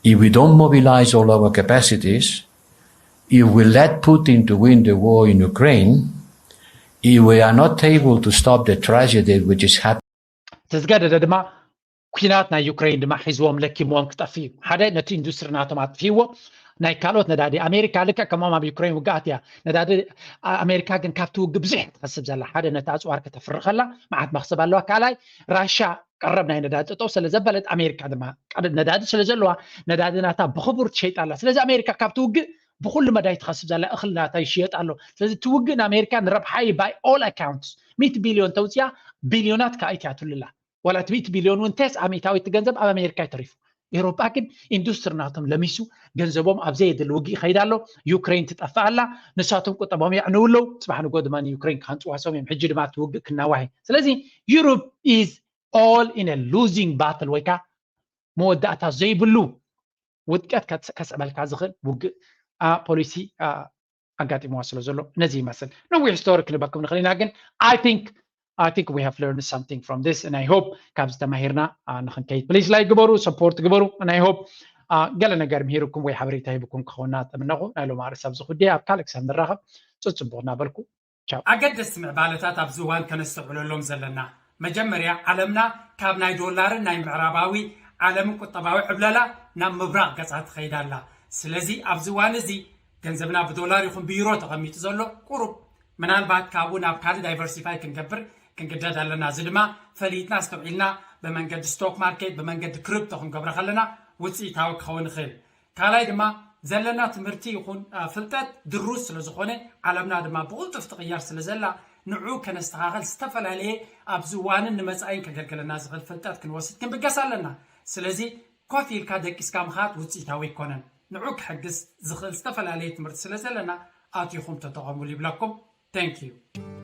if we don't mobilize all our capacities, if we let Putin to win the war in Ukraine, if we are not able to stop the tragedy which is happening. ተዝገደደ ድማ ኩናት ናይ ዩክሬን ድማ ሒዝዎም ለኪምዎም ክጠፍ እዩ። ሓደ ነቲ ኢንዱስትሪ ናቶም ኣጥፊዎ ናይ ካልኦት ነዳዲ ኣሜሪካ ልክዕ ከሞም ኣብ ዩክሬን ውግኣት እያ ነዳዲ ኣሜሪካ ግን ካብቲ ውግ ብዙሕ ትኸስብ ዘላ ሓደ ነቲ ኣፅዋር ከተፍርኸላ መዓት መክሰብ ኣለዋ። ካልኣይ ራሻ ቀረብ ናይ ነዳዲ ጠጠው ስለ ዘበለት ኣሜሪካ ድማ ነዳዲ ስለ ዘለዋ ነዳዲ ናታ ብክቡር ትሸይጣ ኣላ። ስለዚ ኣሜሪካ ካብቲ ውግእ ብኩሉ መዳይ ትኸስብ ዘላ እኽል ናታ ይሽየጥ ኣሎ። ስለዚ እቲ ውግእ ንኣሜሪካ ንረብሓ እዩ። By all accounts ሚእቲ ቢልዮን ተውፅያ ቢልዮናት ከኣ ይትያትሉላ። ዋላ እቲ ሚእቲ ቢልዮን እውን ተስዓ ሚእታዊት ገንዘብ ኣብ ኣሜሪካ እዩ ተሪፉ። ኤሮጳ ግን ኢንዱስትሪ ናቶም ለሚሱ ገንዘቦም ኣብ ዘየድሊ ውግእ ይኸይድ ኣሎ። ዩክሬን ትጠፍእ ኣላ። ንሳቶም ቁጠቦም የዕንው ኣለዉ። ፅባሕ ንጎ ድማ ንዩክሬን ክሃንፅዋሶም እዮም። ሕጂ ድማ እቲ ውግእ ክናዋህ እዩ። ስለዚ Europe is all in a losing battle ወይ ከዓ መወዳእታ ዘይብሉ ውድቀት ከስዕበልካ ዝኽእል ውግእ ፖሊሲ ኣጋጢምዋ ስለ ዘሎ ነዚ ይመስል። ነዊሕ ስቶሪ ክንበኩም ንኽእል ኢና ግን I think I think we have learned something from this and I hope ካብዚ ተማሂርና ንኽንከይድ please like ግበሩ support ግበሩ and I hope ገለ ነገር ምሂርኩም ወይ ሓበሬታ ሂብኩም ክኸውና ተምነኹ። ናይ ሎም ኣርእስ ኣብዚ ኩዲ ኣብ ካልእ ክሳብ ንራኸብ ፅፅቡቕ እናበልኩ ቻው። ኣገደስቲ ምዕባለታት ኣብዚ እዋን ከነስተውዕለሎም ዘለና መጀመርያ ዓለምና ካብ ናይ ዶላርን ናይ ምዕራባዊ ዓለምን ቁጠባዊ ዕብለላ ናብ ምብራቕ ገጻ ትኸይድ ኣላ። ስለዚ ኣብዚ እዋን እዚ ገንዘብና ብዶላር ይኹን ብዩሮ ተቐሚጡ ዘሎ ቁሩብ ምናልባት ካብኡ ናብ ካልእ ዳይቨርሲፋይ ክንገብር ክንግደድ ኣለና። እዚ ድማ ፈሊጥና ኣስተውዒልና ብመንገዲ ስቶክ ማርኬት ብመንገዲ ክሪፕቶ ክንገብሮ ከለና ውፅኢታዊ ክኸውን ይኽእል። ካልኣይ ድማ ዘለና ትምህርቲ ይኹን ፍልጠት ድሩት ስለ ዝኾነ ዓለምና ድማ ብቕልጡፍ ትቕየር ስለ ዘላ ንዑ ከነስተኻኸል ዝተፈላለየ ኣብዚ እዋንን ንመፃኢን ከገልግለና ዝኽእል ፍልጠት ክንወስድ ክንብገስ ኣለና። ስለዚ ኮፍ ኢልካ ደቂስካ ምኻድ ውፅኢታዊ ኣይኮነን። ንዑ ክሕግዝ ዝኽእል ዝተፈላለየ ትምህርቲ ስለ ዘለና ኣቲኹም ተጠቐሙሉ ይብለኩም። Thank you።